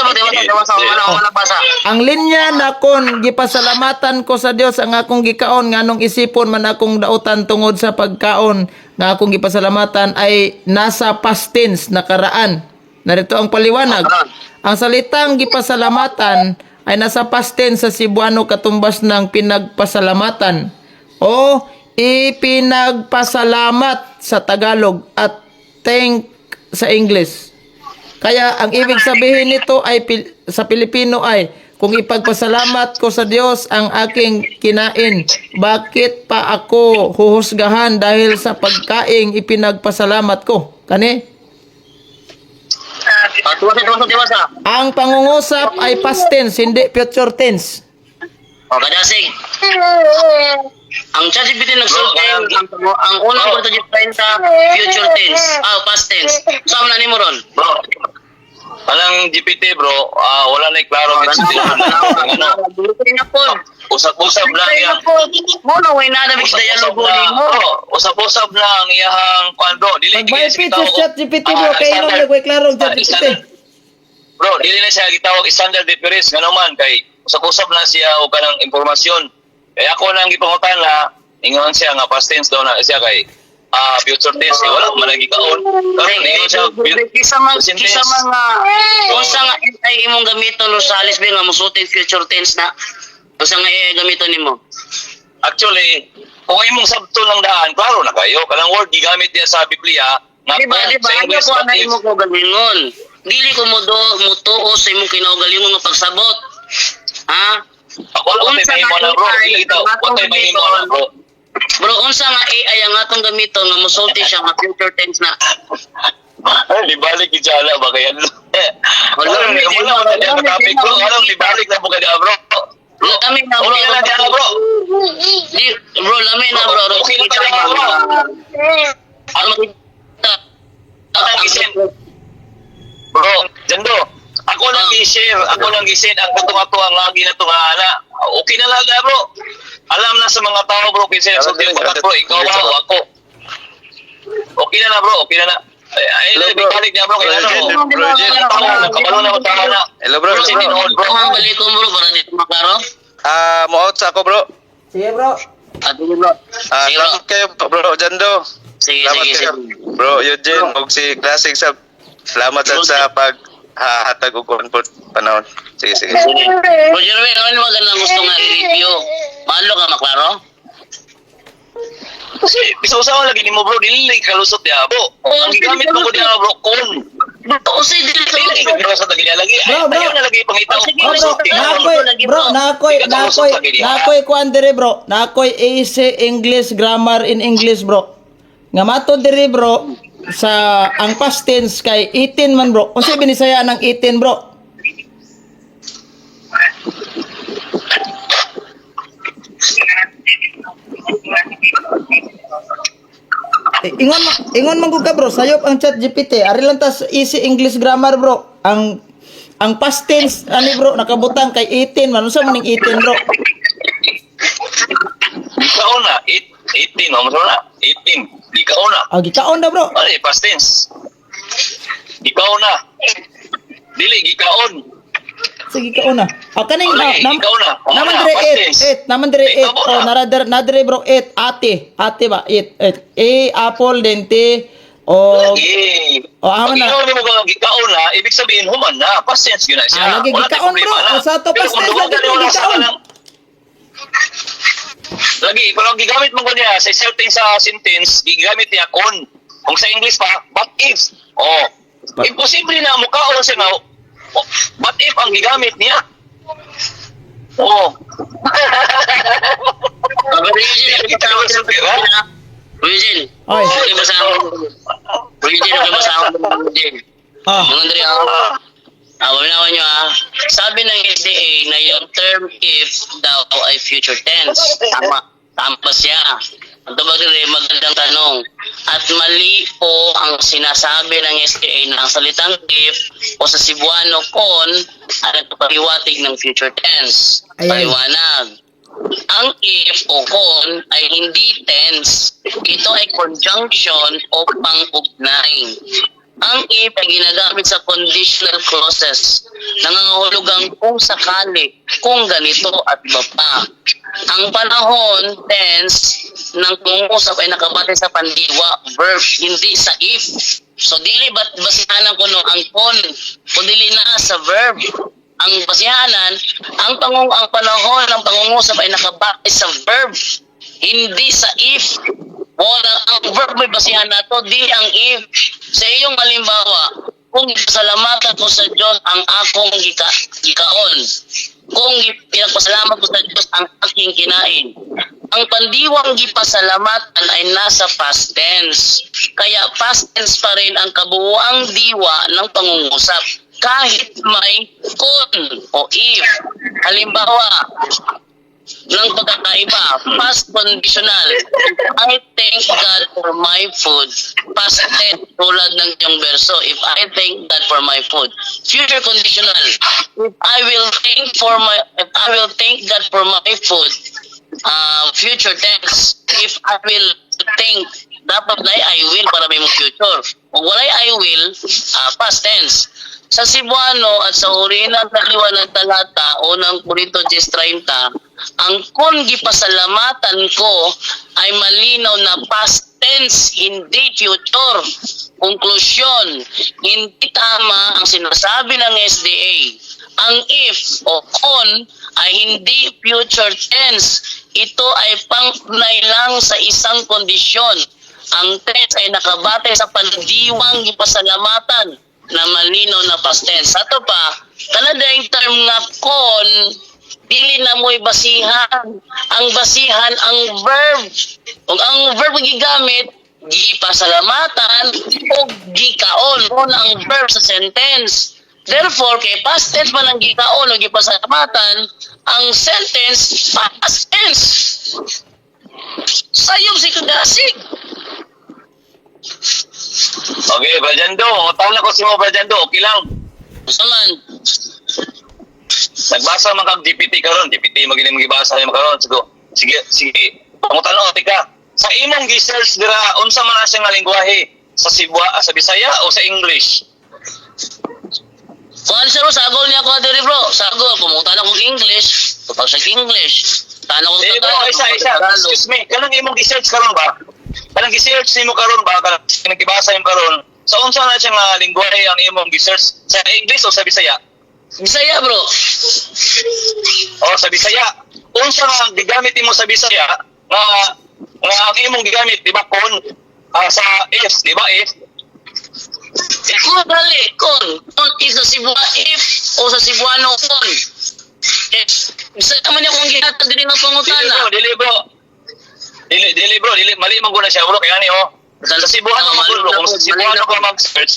basa basa basa wala wala basa. Ang linya na kon gipasalamatan ko sa Dios ang akong gikaon nganong isipon man akong dautan tungod sa pagkaon nga akong gipasalamatan ay nasa past tense, nakaraan. Narito ang paliwanag. Ang salitang gipasalamatan ay nasa past tense sa Cebuano katumbas ng pinagpasalamatan o ipinagpasalamat sa Tagalog at thank sa English. Kaya ang ibig sabihin nito ay sa Pilipino ay kung ipagpasalamat ko sa Diyos ang aking kinain, bakit pa ako huhusgahan dahil sa pagkaing ipinagpasalamat ko? Kani? Ah, tuwasa tuwasa tuwasa. Ang pangungusap ay past tense, hindi future tense. O kadasig. Ang ChatGPT nagsulti ang unang ko sa future tense. Ah, past tense. So na nimo ron. Bro. Anang GPT, bro, ah, wala na klaro gid sa tinuod. Ano? Na pod. Usap-usap lang yan. Mo na way na na Usap-usap dialogo na, nimo. bro. Usap-usap na ang iyahang kuan, bro. Dili Pag may sa ChatGPT, bro, kay inom na ko'y klaro ang ChatGPT. Bro, dili na siya gitawag standard reference ngano man kay usap-usap na siya og kanang impormasyon. Kaya ako nang gipangutan na ingon siya nga past tense daw na siya kay future tense eh, wala man lagi kaon. Karon ingon siya Kisa man present kisa tense. man nga unsa nga AI imong gamiton Rosales be nga musulti future tense na unsa nga AI gamiton nimo? Actually, kung imong sabto lang daan, klaro na kayo. Kanang word gigamit niya sa Biblia nga Di ba, kung di ba? sa Ano English ko but na if imo ko galingon? Dili ko mo do mutuo sa imong kinaugalingon nga pagsabot. Ha? Ako wala ko Unsa mahimo nga na, bro. AI Dili kita, ang wa atong tay mahimo na, gamiton? bro. Bro, unsa nga AI ang atong gamiton nga musulti siya nga future tense na? Ay, libalik gid siya ba kay ano. Wala, Wala wala wala wala, wala topic, bro. wala, Wala libalik na po kay bro. Bro, kami na bro. Okay na diyan, bro. Di, bro, lami na bro. Okay na talaga, bro. Ang makita. Ang isend. Bro, Jando, ako lang gi-share, ako lang gi-send ang katong ato ang lagi na tunga ana. Okay na lang bro. Alam na sa mga tao, bro, kinsa nagsulti og bakat, bro, ikaw ba o ako. Okay na na, bro, okay na na. Ay, ay, Hello, bro. balik niya, bro. Kaya ano, Bro, Eugene, bro, Eugene. kabalo na ko tama na. Hello, bro. Bro, Hello, bro. tinuod, bro. Ang balik ko, bro, para dito maklaro. Ah, mo out sa ako, bro. Sige, bro. Ah, sige, bro. Ah, Sige, bro. salamat kayo, bro, Jando. Sige, Salamat sige, kayo. sige. Bro, Eugene, og si Classic sa salamat sad sa pag hahatag og kuan po panahon. Sige, sige. Sige. Bro Jerwin, ano yung magandang gusto nga i-review? Mahalo ka maklaro? Kasi, bisa usawa lagi nimo, bro, dili lagi kalusot niya, bro. Oh, Ang gigamit mo ko niya, bro, kon. Bro, usay dili ka Dili lagi kalusot lagi niya lagi. Bro, bro. Ayaw na lagi pangitaw. Oh, sige, Oh, bro, naakoy, bro, naakoy, naakoy, naakoy kuan dire, bro. Naakoy AC English grammar in English, bro. Nga mato dire, bro, sa ang past tense kay 18 man, bro. Unsa binisaya ng 18, bro? Eh, ingon man gud ka, bro, sayop ang Chat GPT. Ari lang tas easy English grammar, bro. Ang past tense ani, bro, nakabutang kay 18 man. Unsa man ning 18, bro? Gikaon na, 18, oh, na, 18. Gikaon na. Ah, gikaon na, bro. Ano eh, past tense. Gikaon na. Dili, gikaon. Sige, gikaon na. Ah, kaning Wala, ah, nam, gikaon na. Wala naman na, dire past 8, tense. 8, naman dire Eh, 8. tama Oh, na. nara na dire, bro, 8 ate. Ate ba? 8, 8. A apple then T o Lagi. Oh, ama Pag na. ikaw nimo ka gikaon na, ibig sabihin human na, past tense yun na siya. Ah, lagi Wala gikaon, tay problema bro. na. O, sa to, Pero past kung tense, duwa lagi ka, bro, wala sa gikaon. Lagi, pero ang gigamit mo ko niya sa certain sa sentence, gigamit niya kon. Kung sa English pa, but if. Oh. Imposible na mukaon siya nga. Oh, but if ang gigamit niya. Oh. Ah, Bro Eugene, Dili kita kalusot, di ba? Bro Eugene, Oy. okay ba sa ako? Bro Eugene, okay ba sa ako? Bro Eugene? Ah. Mga Andre, ah. Ah, paminawan nyo ah. Sabi ng SDA na yung term if daw ay future tense. Tama. Tama siya. Ang tawag rin, magandang tanong. At mali po ang sinasabi ng SDA na ang salitang if o sa Cebuano kon ay nagpapahiwatig ng future tense. Ayan. Paliwanag. Ang if o kon ay hindi tense. Ito ay conjunction o pang-ugnay. Ang if ay ginagamit sa conditional clauses. Nangangahulugang kung sakali, kung ganito at iba pa. Ang panahon, tense, ng pangungusap ay nakabase sa pandiwa, verb, hindi sa if. So dili ba't basihanan ko no ang kon, kung dili na sa verb. Ang basihanan, ang panahon ng pangungusap ay nakabase sa verb, hindi sa if. Wala ang verb may basihan nato, di ang if. Sa iyong halimbawa, kung salamatan ko sa Diyos ang akong gikaon, kung pinagpasalamat ko sa Diyos ang aking kinain, ang pandiwang gipasalamatan ay nasa past tense. Kaya past tense pa rin ang kabuuang diwa ng pangungusap kahit may kun o if. Halimbawa, ng pagkakaiba. Past conditional. I thank God for my food. Past tense, tulad ng iyong verso. If I thank God for my food. Future conditional. If I will thank God for my food. Future tense. If I will thank, dapat na I will para may mong future. Kung walay I will, past tense. Sa Cebuano at sa uri ng taliwa ng talata, unang Korinto 10:30, ang kung gipasalamatan ko ay malinaw na past tense, hindi future. Konklusyon, hindi tama ang sinasabi ng SDA. Ang if o kon ay hindi future tense. Ito ay pangnay lang sa isang kondisyon. Ang tense ay nakabate sa pandiwang gipasalamatan na malinaw na past tense. Ato pa, kanada yung term nga kon, dili na mo'y basihan. Ang basihan, ang verb. Kung ang verb ang gigamit, gipasalamatan o gikaon. Mo na ang verb sa sentence. Therefore, kay past tense man ang gikaon o gipasalamatan, ang sentence, past tense. Sayop si Kagasig. Okay, Brajando, tawag na ko si mo, Brajando, okay lang. Gusto man. Nagbasa man kag GPT karon, GPT magini magibasa nimo karon. Sige, sige, sige. Pangutan-on tika. Sa imong gi-search dira unsa man na siya nga lingwahe? Sa Cebu, sa Bisaya o sa English? Kuan siya bro, sagol niya ako diri, bro. Sagol, kumuta na kong English, tupag sa English. Tana kong Eh, bro, Tagalog, isa, tupag isa. sa Tagalog. Excuse me. Kanang imong gi-search karon ba? Kanang gi-search nimo karon ba? Kanang gibasa nimo karon? Sa unsa na siya nga lingwahe ang imong gi-search? Sa English o sa Bisaya? Bisaya, bro. O sa Bisaya. Unsa nga gigamit nimo sa Bisaya nga nga ang imong gigamit, di ba, kon sa if, di ba, if? Kun dali, kun. Kun is sa Cebu, if o sa Cebuano kun. Eh, Bisaya man akong gihatag diri nga Dili pangutana. bro, dili bro. Dili, dili bro, dili mali man guna siya, bro, kaya ni oh. Sa Cebuano man bro, kung sa Cebuano ka mag-search,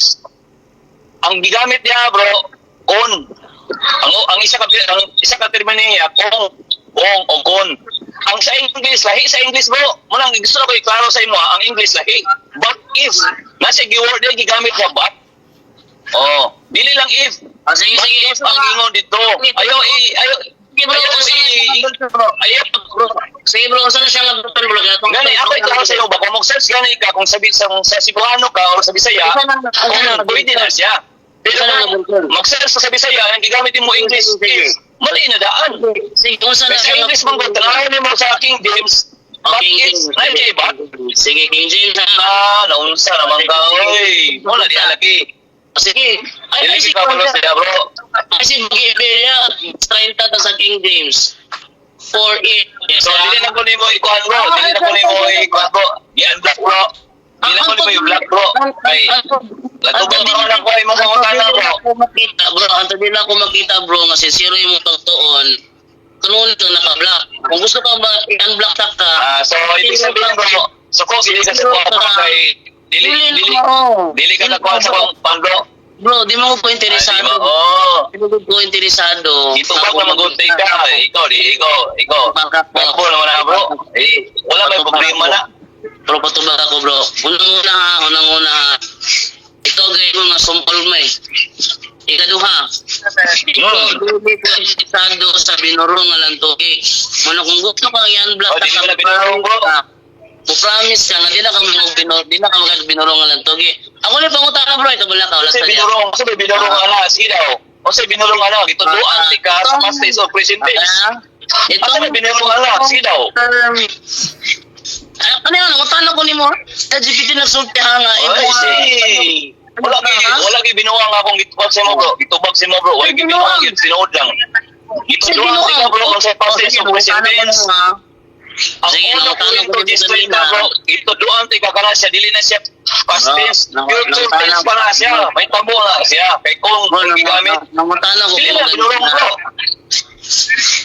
ang gigamit niya, bro, kon. Ang isa ka termino niya kung o kon. Ang sa English lahi sa English, bro. Mo nang gusto ko iklaro sa imo ha, ang English lahi. But if nasa gi-word niya gigamit niya but. Oh, dili lang if. Ah, sige, But sige. if ang ingon dito. Ayo i ayo Sige, bro, ayo unsa na i siya nga version, bro? ayo Sige, bro, unsa na siya nga version, bro? Gani ako iklaro sa iyo ba kung mag-search gani ka kung sabi sa Cebuano ka o sa Bisaya, Isa lang, isa lang. kung pwede na siya. Pero Isa lang ang version. mag-search sa Bisaya, ang gigamit mo English Sige. if mali na daan. Sige, unsa na Kasi siya nga English man gud tanawan nimo sa King James, but Okay, it's King na James. ba? Sige, King James, ha? Ah, naunsa naman ka oy. Wala di lagi. Sige. Ay, ay, Dili si ka balo siya, bro. Ay, si Biblia, 30 ta sa King James. 4:8. So dili na ko nimo ikuan, bro, dili na ko nimo ikuan, bro. Gi-unblock, bro. Dili na ko nimo i-block, bro. Kay latubang ko na ko imong pangutana, bro. Makita, bro, anto din ako makita, bro, nga sincero imong pagtuon. Kanon ka naka-block. Kung gusto ka ba i-unblock ta ka? Ah, so ibig sabihin, bro, so kung dili ka sa kuha, bro, kay dili dili dili ka nakuha sa kuha pan, bro. Bro, di mo ko Ah, di interesado. ba? Oh. Di mo ko interesado. Itubag na magunti ka. Ikaw, di, ikaw, ikaw. Bakbo naman na, bro. Eh, wala may problema na. Bro, patubag ako, bro. Unang-una ha, unang-una ha. Ikaw gay mo nga sumpol mo eh. Ikaduha, ikaw dili ko interesado sa binurong nga lantuki. Mano kung gusto ka i-unblock Oh, dili ka na binurong, bro. Mo promise ka nga di na ka mag binurong, di na ka mag binurong nga lantuki. Ako ni pangutana, bro, ito wala ka wala Kasi sa binurong, kasi binurong ala, sige daw. Kasi binurong ala, gituduan ti ka sa past tense o present tense. Ito Asa na binurong ala, sige daw. Ano ano yun? Ang ko nimo. Sa GPT nagsulti ha nga. Ay, si. Wala gi binuang akong gitubag sa mo, bro. Gitubag sa mo, bro. Wala gi binuang yun, sinuod lang. Gituduan ti ka, bro, kung sa past tense o present tense. Ang Sige, uno nangutana ko ko ito, nimo this ganina. bro. Gituduan ti ka kana siya, dili na siya past Bro, tense. Future tense pa na siya. May tabo na siya. Kay kung gigamit. Nangutana ko Dili nimo na binurong, ganina. bro.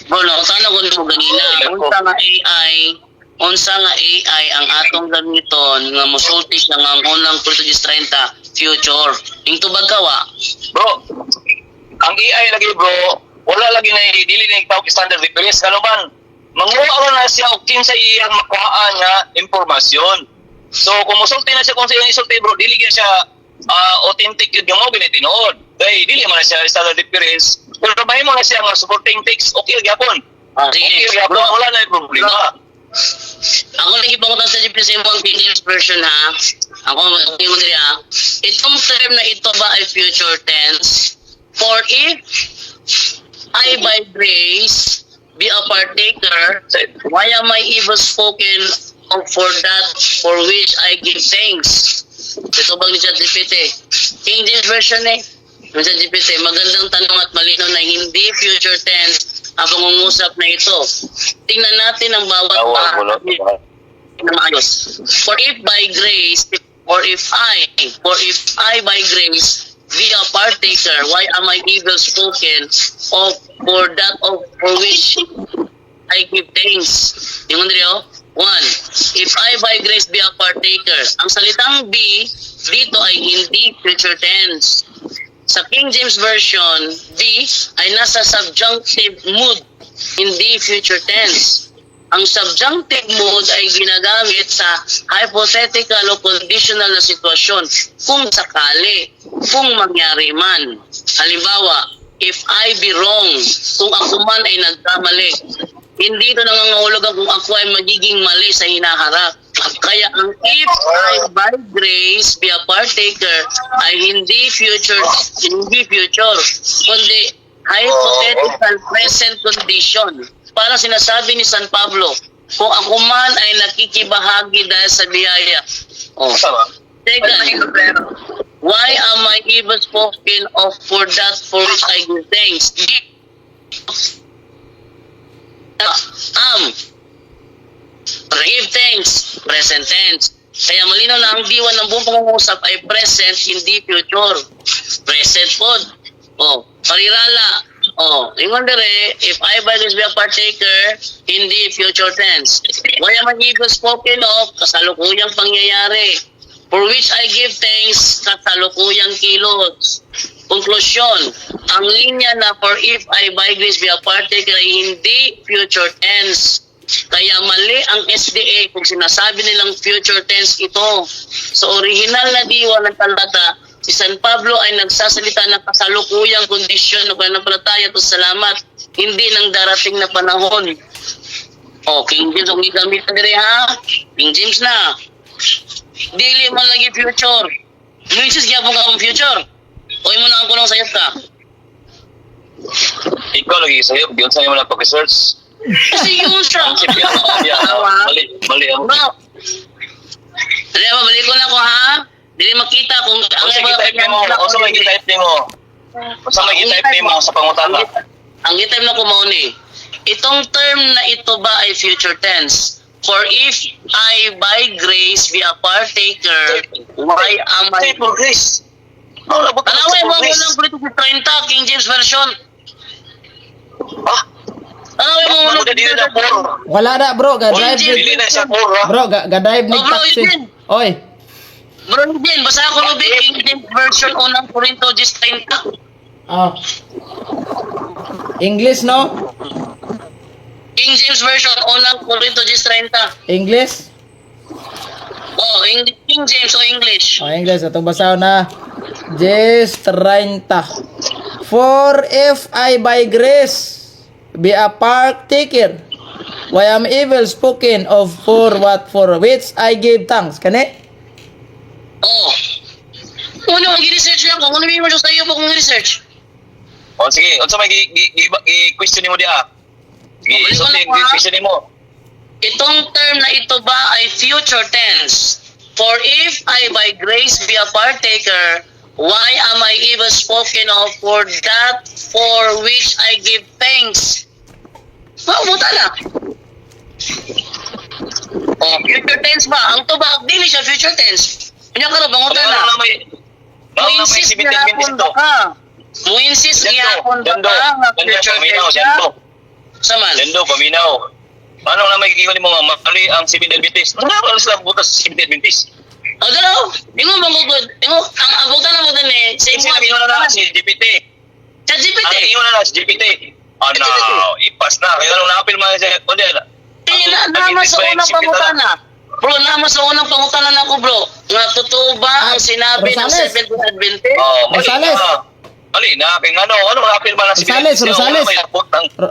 Bro, nangutana ko nimo ganina. Ay, nako. Unsa nga AI ang atong gamiton nga mosulti siya nga ang unang Korinto 10:30 future. Ing tubag ka wa. Bro, ang AI lagi, bro, wala lagi na dili na tawag standard reference ngano man. Manguha ra na siya og kinsa iyang makuhaan nga impormasyon. So kung mosulti na siya kung sa iyang isulti, bro, dili gyud siya authentic yun nga mo gini tinuod. Kay dili man na siya standard reference. Pero mahimo na siya nga supporting text, okay gyapon. Sige, Okay gyapon, bro. wala na yung problema. Ako lagi pangutan sa GPT sa imong King James version ha. Ako mag mo diri ha. Itong term na ito ba ay future tense? For if I by grace be a partaker, why am I evil spoken of for that for which I give thanks? Ito bang ni ChatGPT? King James version eh. Yung ChatGPT, magandang tanong at malinaw na hindi future tense ang pangungusap na ito. Tingnan natin ang bawat Tawag mo bahagi na maayos. For if by grace, or if I, for if I by grace be a partaker, why am I evil spoken of for that of for which I give thanks? Yung ano, one, if I by grace be a partaker, ang salitang be dito ay hindi future tense. Sa King James Version, be ay nasa subjunctive mood, hindi future tense. Ang subjunctive mode ay ginagamit sa hypothetical o conditional na sitwasyon kung sakali, kung mangyari man. Halimbawa, if I be wrong, kung ako man ay nagkamali, hindi ito nangangahulugan kung ako ay magiging mali sa hinaharap. Kaya ang "if I by grace be a partaker" ay hindi future, kundi hypothetical present condition. Para sinasabi ni San Pablo, kung ako man ay nakikibahagi dahil sa biyaya. Oh. Tama. Second, why am I even spoken of for that for which I give thanks? Am. Give thanks, present tense. Kaya malinaw na ang diwa ng buong pangungusap ay present, hindi future. Present po. Oh, parirala. Oh, ingon dire, "If I by this be a partaker," hindi future tense. "Why am I even spoken of?" Kasalukuyang pangyayari. "For which I give thanks," kasalukuyang kilos. Konklusyon, ang linya na "For if I by grace be a partaker" ay hindi future tense. Kaya mali ang SDA kung sinasabi nilang future tense ito. Sa original na diwa ng talata, si San Pablo ay nagsasalita ng kasalukuyang kondisyon ng pananampalataya at salamat, hindi ng darating na panahon. O, King James ang gigamit na dire ha. King James na. Dili man lagi future. Misis gyapon ka ang future. O imo na ang kulong sayop ka. Ikaw lagi sa'yo, yun sa'yo mo lang pag-research. Kasi yun siya. Ang sipya, mali, mali ang. Bro. Dali ba, balik ko na ko ha. Dili makita kung Ang sa type nimo, unsa may gi-type nimo? Unsa may gi-type nimo sa pangutana? Ang gi-type na ko mao ni. Itong term na ito ba ay future tense? "For if I by grace be a partaker, why am I" Say for grace. No, labot ka Tanawin mo for ang grace. unang Korinto 30, King James Version. Ah, Tanawin mo ang unang Buda dili na four. Wala na, bro, ga drive. Dili na siya four ha. Bro, ga drive Oh, nig bro, taxi. yun. Oy. Bro, Eugene, basta ako no, King James Version, unang Korinto 30. Oh. English, no? King James Version, unang Korinto 30. English? Oh, King James o English. Oh, English. Atong basahon na. 10:30. "For if I by grace be a partaker, why am evil spoken of for what for which I give thanks?" Kani? Oh. Kung ano, mag-research lang ko. Kung ano mo sa iyo pa kung research. O sige, unsa may gi question nimo diha? Sige, Balik ko sulti na ko, ha? question nimo. Itong term na ito ba ay future tense? "For if I by grace be a partaker, why am I even spoken of for that for which I give thanks?" Mabuta na. Oh, future tense ba? Ang tubag, dili siya future tense. Kanya ka na, bangutan Ano na. na may Ano na may Mo-insist 17 gihapon minutes ba to? ka? Mo-insist Jando, gihapon ba Jando, ka nga Jando, future paminaw, tense siya? Jando. Saman? Jando, paminaw. Ano na may gigingon nimo nga mali ang Seventh Adventist? Ano ba sila butas sa Seventh Adventist? O daw, ingo mangugod. Ingo, ang abutan na mo din eh. Sa Kasi imo. ingon na na si GPT. Sa GPT. Ang ingon na na si GPT. Ano, ipas na. Kaya nung naapil man siya, o di, Eh, na, nama sa unang pangutana. Bro, nama sa unang pangutana na ako, bro. Nga totoo ba ang sinabi ng Rosales. Seventh Adventist? Oh, mali Rosales. na. Mali na. Kaya ano, ano naapil man na si Rosales, Rosales.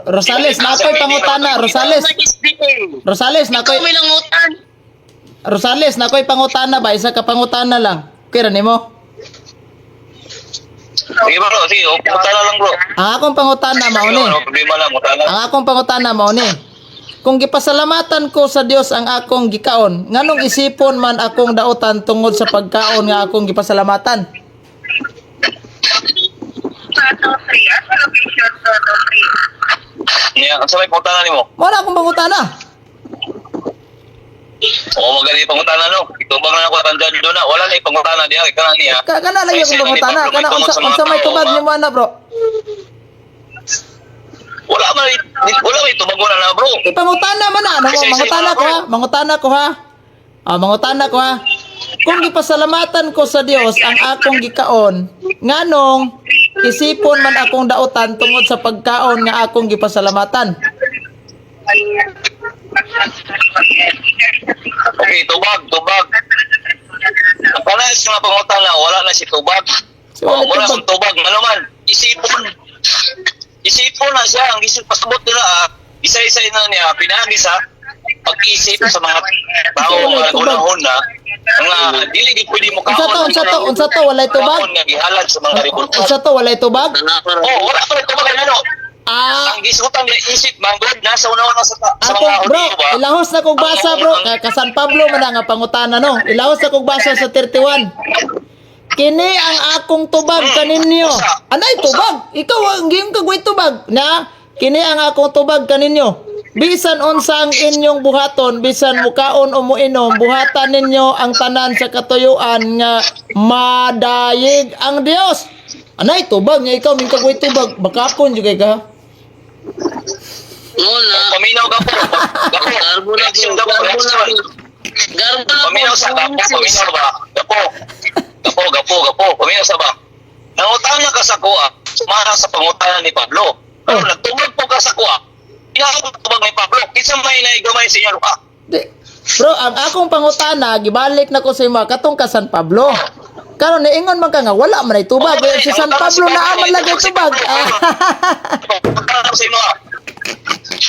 Rosales, nakoy pangutana, Rosales. Ikaw may SDA. Rosales, Ikaw nakoy may langutan. Rosales, nakoy pangutana ba? Isa ka pangutana lang. Okay ra nimo? Sige bro, sige, pangutana lang, bro. Ang akong pangutana mao ni. Ano, problema lang, pangutana. Ang akong pangutana mao ni. Kung gipasalamatan ko sa Dios ang akong gikaon, nganong isipon man akong dautan tungod sa pagkaon nga akong gipasalamatan? Niya, ang sabay pangutana nimo. Mao na akong pangutana. Oo, magaling pangutana no. Itubang na ako tandaan doon na. Wala na ipangutana diha kay kana niya. Kana lagi akong pangutana. Kana unsa may tubag nimo ana, bro? Wala may tubag wala na, bro. Ipangutana man na. Ano, mangutana ko ha. Mangutana ko ha. Ah, mangutana ko ha. Kung gipasalamatan ko sa Dios ang akong gikaon, nganong isipon man akong dautan tungod sa pagkaon nga akong gipasalamatan? Okay, tubag, tubag. Ang kana sa mga pangutana, wala na si tubag. Si wala Oh, wala tubag. siyang tubag. Ano man, isipon. Isipon na siya. Ang isip, pasabot nila, ah. Isa-isa na niya. Pinaagi sa pag-isip sa mga tao Walay nga tubag. unahon na nga dili gid pwede mo Unsa to, unsa to, unsa to, walay tubag? Kaon nga gihalad sa mga rebulto. Unsa to, walay tubag? Oh, wala pa rin tubag ano. Ah, Ang gisutan niya isip man God nasa unahon na sa ako, mga bro, Hudyo ba? ilahos na kog basa, bro. Ka San Pablo man na nga pangutana, no? Ilahos na kog basa sa 31. Kini ang akong tubag kaninyo. Anay tubag? Ikaw ang giyong kagway tubag. Na, kini ang akong tubag kaninyo. Bisan unsa ang inyong buhaton, bisan mukaon o muinom, buhatan ninyo ang tanan sa katuyuan nga madayig ang Dios. Anay tubag nga ikaw ming kagway tubag, bakakon jud kay ka. Nguna. Paminaw ka po. Gapo. Garbo na Reaction po. ka po. Garbo na Reaction. po. Garbo na po. Paminaw sa gapo. Paminaw ba? Gapo. Gapo, gapo, gapo. Paminaw sa ba? Nangutana ka sa kuha, sumara sa pangutana ni Pablo. Pero Oh. nagtubag po ka sa kuha, tubag ni Pablo. Kinsa may naigamay sa inyo ah. Di. Bro, ang akong pangutana, gibalik na ko sa imo katong ka San Pablo. Karon niingon man ka nga wala man ay tubag. Okay, Si San Pablo na aman lagi tubag. Ah, Pangutana sa imo.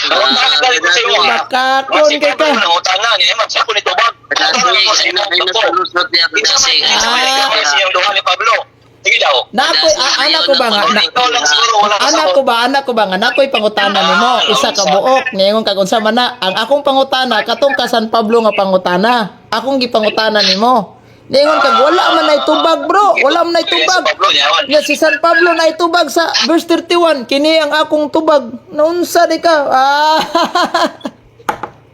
Nangutana ka dito sa imo. Bakakon Si kay Pablo ka. nangutana niya man siya ko ni tubag. Nangutana ko sa imo. Gapo. Kinsa may kinsa may naigamay sa inyong duha ni Pablo. Sige daw. Nakoy anak ko ba nga na, Ikaw lang siguro wala ka anak ko ba anak ko ba nga nakoy pangutana nimo isa ka buok niingon kag unsa man na ang akong pangutana katong ka San Pablo nga pangutana akong gipangutana nimo niingon kag wala man ay tubag, bro, wala man ay tubag. Si Pablo niyawan. Nga si San Pablo na itubag sa verse 31, kini ang akong tubag. Naunsa di ka? Ah.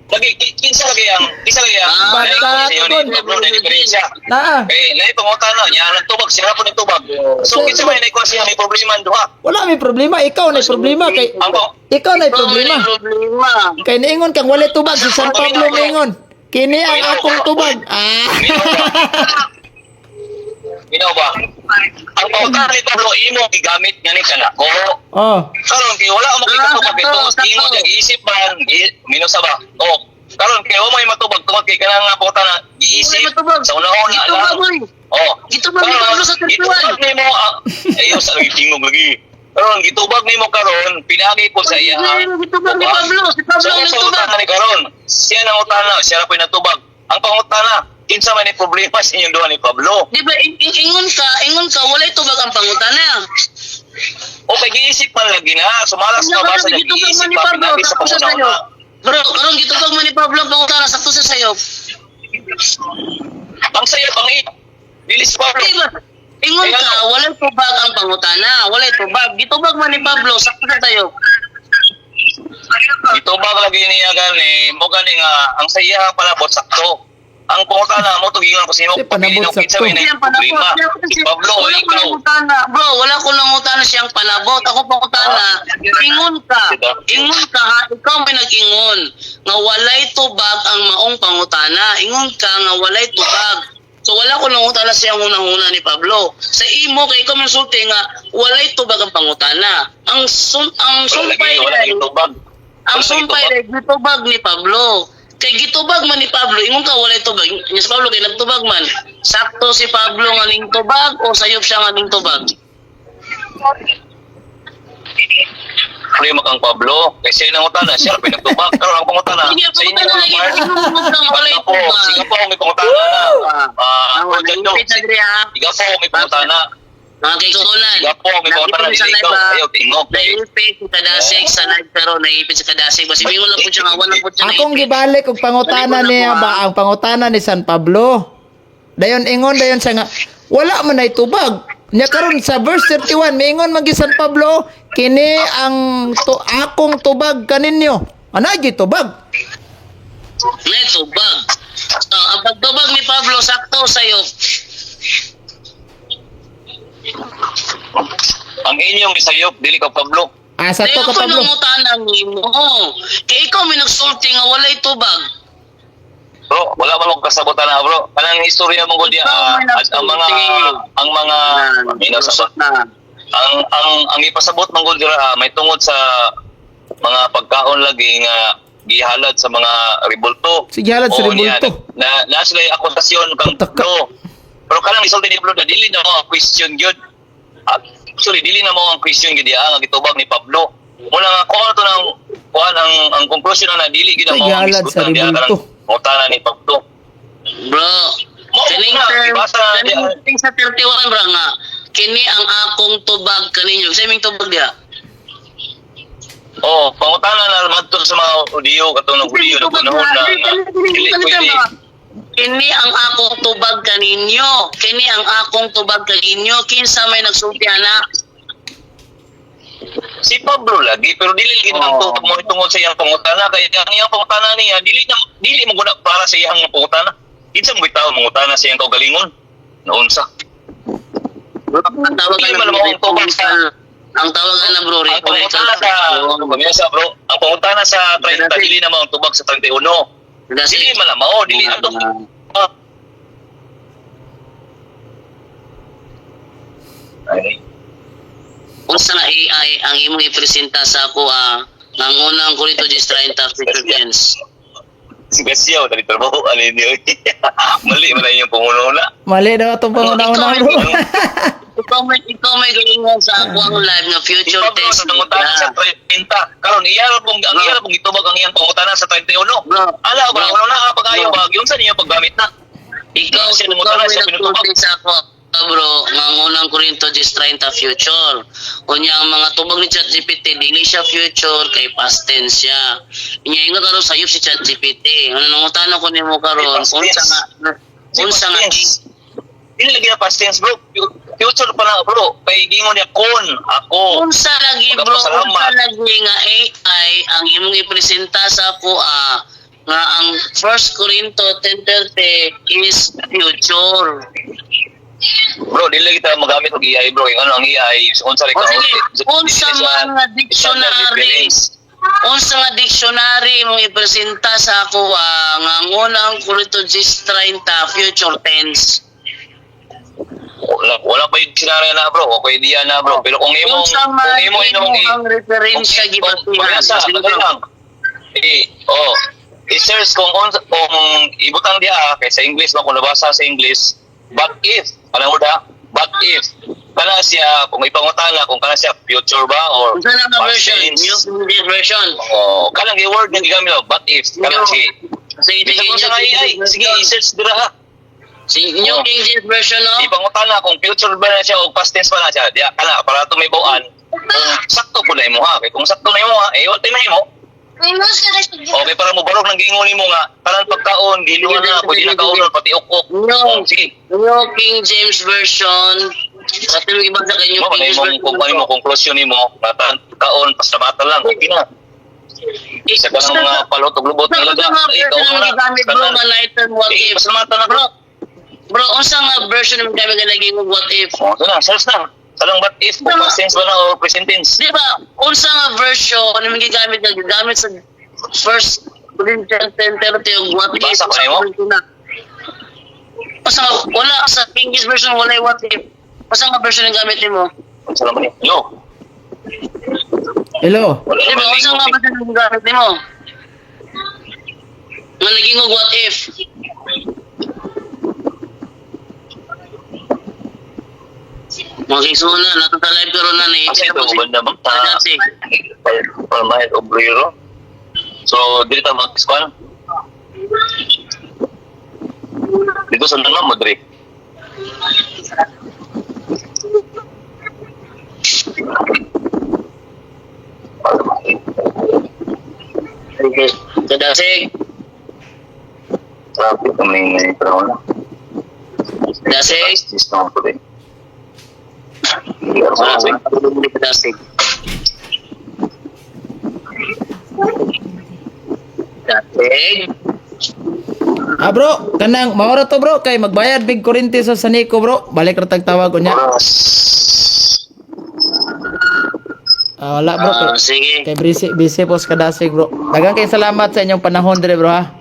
Lagi kinsa lagi ang Bakakon. ni Pablo na diferensya. Naa. Eh, naay pangutana niya ang tubag siya po ni tubag. So kinsa may naikuha siya may problema ang duha. Wala may problema, ikaw na problema kay Ang po. ikaw na problema. Problema. Kay niingon kang walay tubag si San Pablo miingon. Kini ang akong tubag. Ah. Minaw ba? Ang pangutana ni Pablo imo gigamit nga ni kanako. Oh. Karon kay wala mo kay Ah, katubag sakto, ito sakto. imo giisip man, minaw sa ba? Oh. Karon kay wa may matubag tungod kay kanang nga pangutana giisip Wala matubag. sa unahon na Gitubag, lang. oy. Oh. Gitubag ni Pablo sa 31. Gitubag nimo ang ayo sa tingog lagi. Karon gitubag nimo karon pinagi po sa iya. Gitubag ni Pablo. Si Pablo So, ang sa nagtubag. utana ni karon, siya nang utana, siya ra po'y natubag. Ang pangutana, kinsa man ni problema sa inyong duha ni Pablo? Di ba, ingon ka, walay tubag ang pangutana. O kay giisip man lagi na, sumalas Ano ka ba sa gitubag giisip man ni pa Pablo, pinagi sa sakto siya sa'yo. panguna. Bro, karon gitubag man ni Pablo ang pangutana, sakto siya sa'yo. Ang sayo pang i. Dili si Pablo. Di ba? Ingon ka, walay tubag ang pangutana, walay tubag. Gitubag man ni Pablo, sakto siya sa'yo. Gitubag lagi niya gani, mo gani nga ang saya palabot sakto. Ang pangutana mo tugingon ko sa imo, Si panabot pabilin kinsa sakto. may Hindi ang panabot. problema. Si Pablo o Wala ko ikaw. nangutana. Bro, wala ko nangutana siyang panabot. Ako pangutana, ingon ka. Ingon ka ha, ikaw may nag-ingon. Nga walay tubag ang maong pangutana. Ingon ka nga walay tubag. So wala ko nangutana siyang unang-una ni Pablo. Sa imo kay ikaw may sulti nga walay tubag ang pangutana. Ang Wala lagi, sumpay wala lagi tubag. ang Wala lagi sumpay tubag. ay gitubag ni Pablo. Kay gitubag man ni Pablo, ingon ka walay tubag. Nya si Pablo kay nagtubag man. Sakto si Pablo nga ning tubag o sayop siya nga ning tubag? Problema kang Pablo. Kasi siya nangutana, siya ra pinagtubag. Karon ang pangutana Sige, sa inyo pangutana lagi. Mark. Ingon ka nga walay Gapo, tubag. sige po, may pangutana. Ah, Ah, naipit na diri ha. Sige po, may pangutana. Mga kaigsunan. Sige po, may pangutana Naipit sa dili live ikaw. ha. Ayaw tingog. Naipit si Kadasig sa live pero naipit si Kadasig. Basta ingon lang po siya nga wala po siya Akong naipit. gibalik og pangutana niya ba ang pangutana ni San Pablo. Dayon ingon dayon siya nga wala man ay tubag. Nya karon sa verse 31 miingon man gi San Pablo kini ang akong tubag kaninyo. Ana gi tubag. May tubag. Ah, ang pagtubag ni Pablo sakto sayop. Ang inyong isayop dili ka Pablo. Asa Kaya to ka ako Pablo? nangutana nimo. Kay ikaw may nagsulti nga walay tubag. Bro, wala man mo kasabotan na bro. Kanang istorya mo gud Ikaw may at ang mga minaw sa na. ang ipasabot man gud dira may tungod sa mga pagkaon lagi nga gihalad sa mga rebulto. Sige, halad sa Oo, niya, rebulto. Na sila yung akusasyon kang Pataka. Pablo. Pero kanang isulti ni Pablo na dili na mo ang question gyud. Actually dili na mo ang question gyud diha nga gitubag ni Pablo. Muna nga kuha to ng kuan ang conclusion na dili gid ang Ay, mao ang gihalad sa isgutan diha rebulto. karang pangutana ni Pablo. Bro, Mao kaning na, term, ibasa na kaning diha. term sa 31, bro, nga kini ang akong tubag kaninyo. Sa imong tubag diha. Oh, pangutana na madto sa mga audio katong nag audio na panahon na nga dili pwede. Kini ang akong tubag kaninyo. Kini ang akong tubag kaninyo. Kinsa may nagsulti ana? Si Pablo lagi pero dili lagi ang Oo. tubag mo tungod sa iyang pangutana kay ang iyang pangutana niya dili na dili mo guna para sa iyang pangutana. Kinsa mo bitaw mangutana sa iyang kaugalingon? Naunsa? Ang tawag Dili ana man bro, mo ang tubag sa ang tawag ana bro, ang pangutana sa pamiyasa bro, ang pangutana sa 30 dili na mao ang tubag sa 31. Dili man na mao, dili ato. Ah. Ay, Unsa nga AI ang imong ipresenta sa ako ah, nga ang unang Korinto 10:30 future tense. Si Garcia, dali trabaho, alin niyo. Mali man ang iyong panguna. Mali daw atong panguna-una, bro. Ikaw may galingon sa ako ang live nga Si future Pablo tense. sa pangutana sa 30. Karon iya ra pong ang iya ra pong gitubag ang iyang pangutana sa 31. Bro, Ala ba bro, wala na pag-ayo Bro. ba gyud sa niyo paggamit na. Ikaw, Siya ikaw nangutana, may siya pinutubag. nagsulti sa ako, bro, nga ang unang Korinto 10:30 future. Unya ang mga tubag ni ChatGPT dili siya future kay past tense siya. Unya ingon karon sayop si ChatGPT. Ano nangutana ko nimo karon Kay past unsa tense. nga Si unsa past nga tense. Dili lagi na past tense bro. Future pa na bro. Kay gingon niya kon ako. Unsa lagi bro, Magpasalamat. unsa lagi nga AI ang imong ipresenta sa ako nga ang 1 Corinto 10:30 is future. Bro, dili lagi ta magamit og AI bro. Yung ano ang AI unsa rin O ka. sige, unsa man nga dictionary, unsa nga dictionary imong ipresenta sa ako nga ang unang Corinto 10:30 future tense. Wala pa yung dictionary na bro. Okay idea na bro. Pero kung imong Unsa kung man imo imong inong ang referensya gibatihan. Pag-asa, Sige, ano bro. lang. Eh, oh. I-search kung ibutang diha kay sa English ba kung nabasa sa English, but if, alam mo da, but if kana siya kung ipangutana kung kana siya future ba or Unsa na nga past version? tense. New King James version. Oh, kanang gi-word nga gigamit mo, but if kana No. si Sige, Bisa sige, ko sa New King AI, James sige version. i-search dira ha. Sige, New Oh. King James version, no? Ipangutana kung future ba na siya o past tense pa na siya. Diya kana para tumibuan. Kung sakto po na imo ha. Kay kung sakto na imo ha, eh wala na imo. Okay, para mo barog ng giingon nimo nga tanan pagkaon, giluan na, pwede na kaonon pati ukok. No. Oh, sige. New King James Version. Kasi yung iba sa kay New Mo King man James imong Version. kung ano mo conclusion nimo, nga tanan pagkaon pasalamatan lang, okay na. Isa ka ng mga palot og lubot Sa nga laga. mga Eh, version kaon ang na. gigamit bro, Tanan. nga item what Eh, if. pasalamatan na bro. Bro, unsa nga version ang gamit nga naging what if? Oh, ito na, search na. Talang but if, kung past tense ba na or present tense. Di ba? Unsa nga version ang gigamit nga gigamit sa First Corinthians 10:30 yung what if? Ibasa ko na mo? Unsa nga wala sa King James version wala yung what if. Unsa nga version ang gamit nimo? Unsa naman ni? Yo. Hello. Wala Di ba? naman Unsa nga lingon. version ang gamit nimo? Nga naging og what if? Mga kisuna, nato sa live karon na Asa ito banda bang ta? Adasi. Palmahe Obrero. So dili ta mag-squan. Dito sa Nangam, Madrid. Okay. Kadasig. Traffic kami ngayon pero na. Dasig. System ko din. Wala sa Kadasig. Dasig. Ah bro, kanang maura to bro kay magbayad big kuryente sa Saniko bro. Balik ra tag tawag ko niya. Ah, wala bro. Ah, Kay, sige. kay busy busy po sa kadasig bro. Daghang kay salamat sa inyong panahon dire bro ha.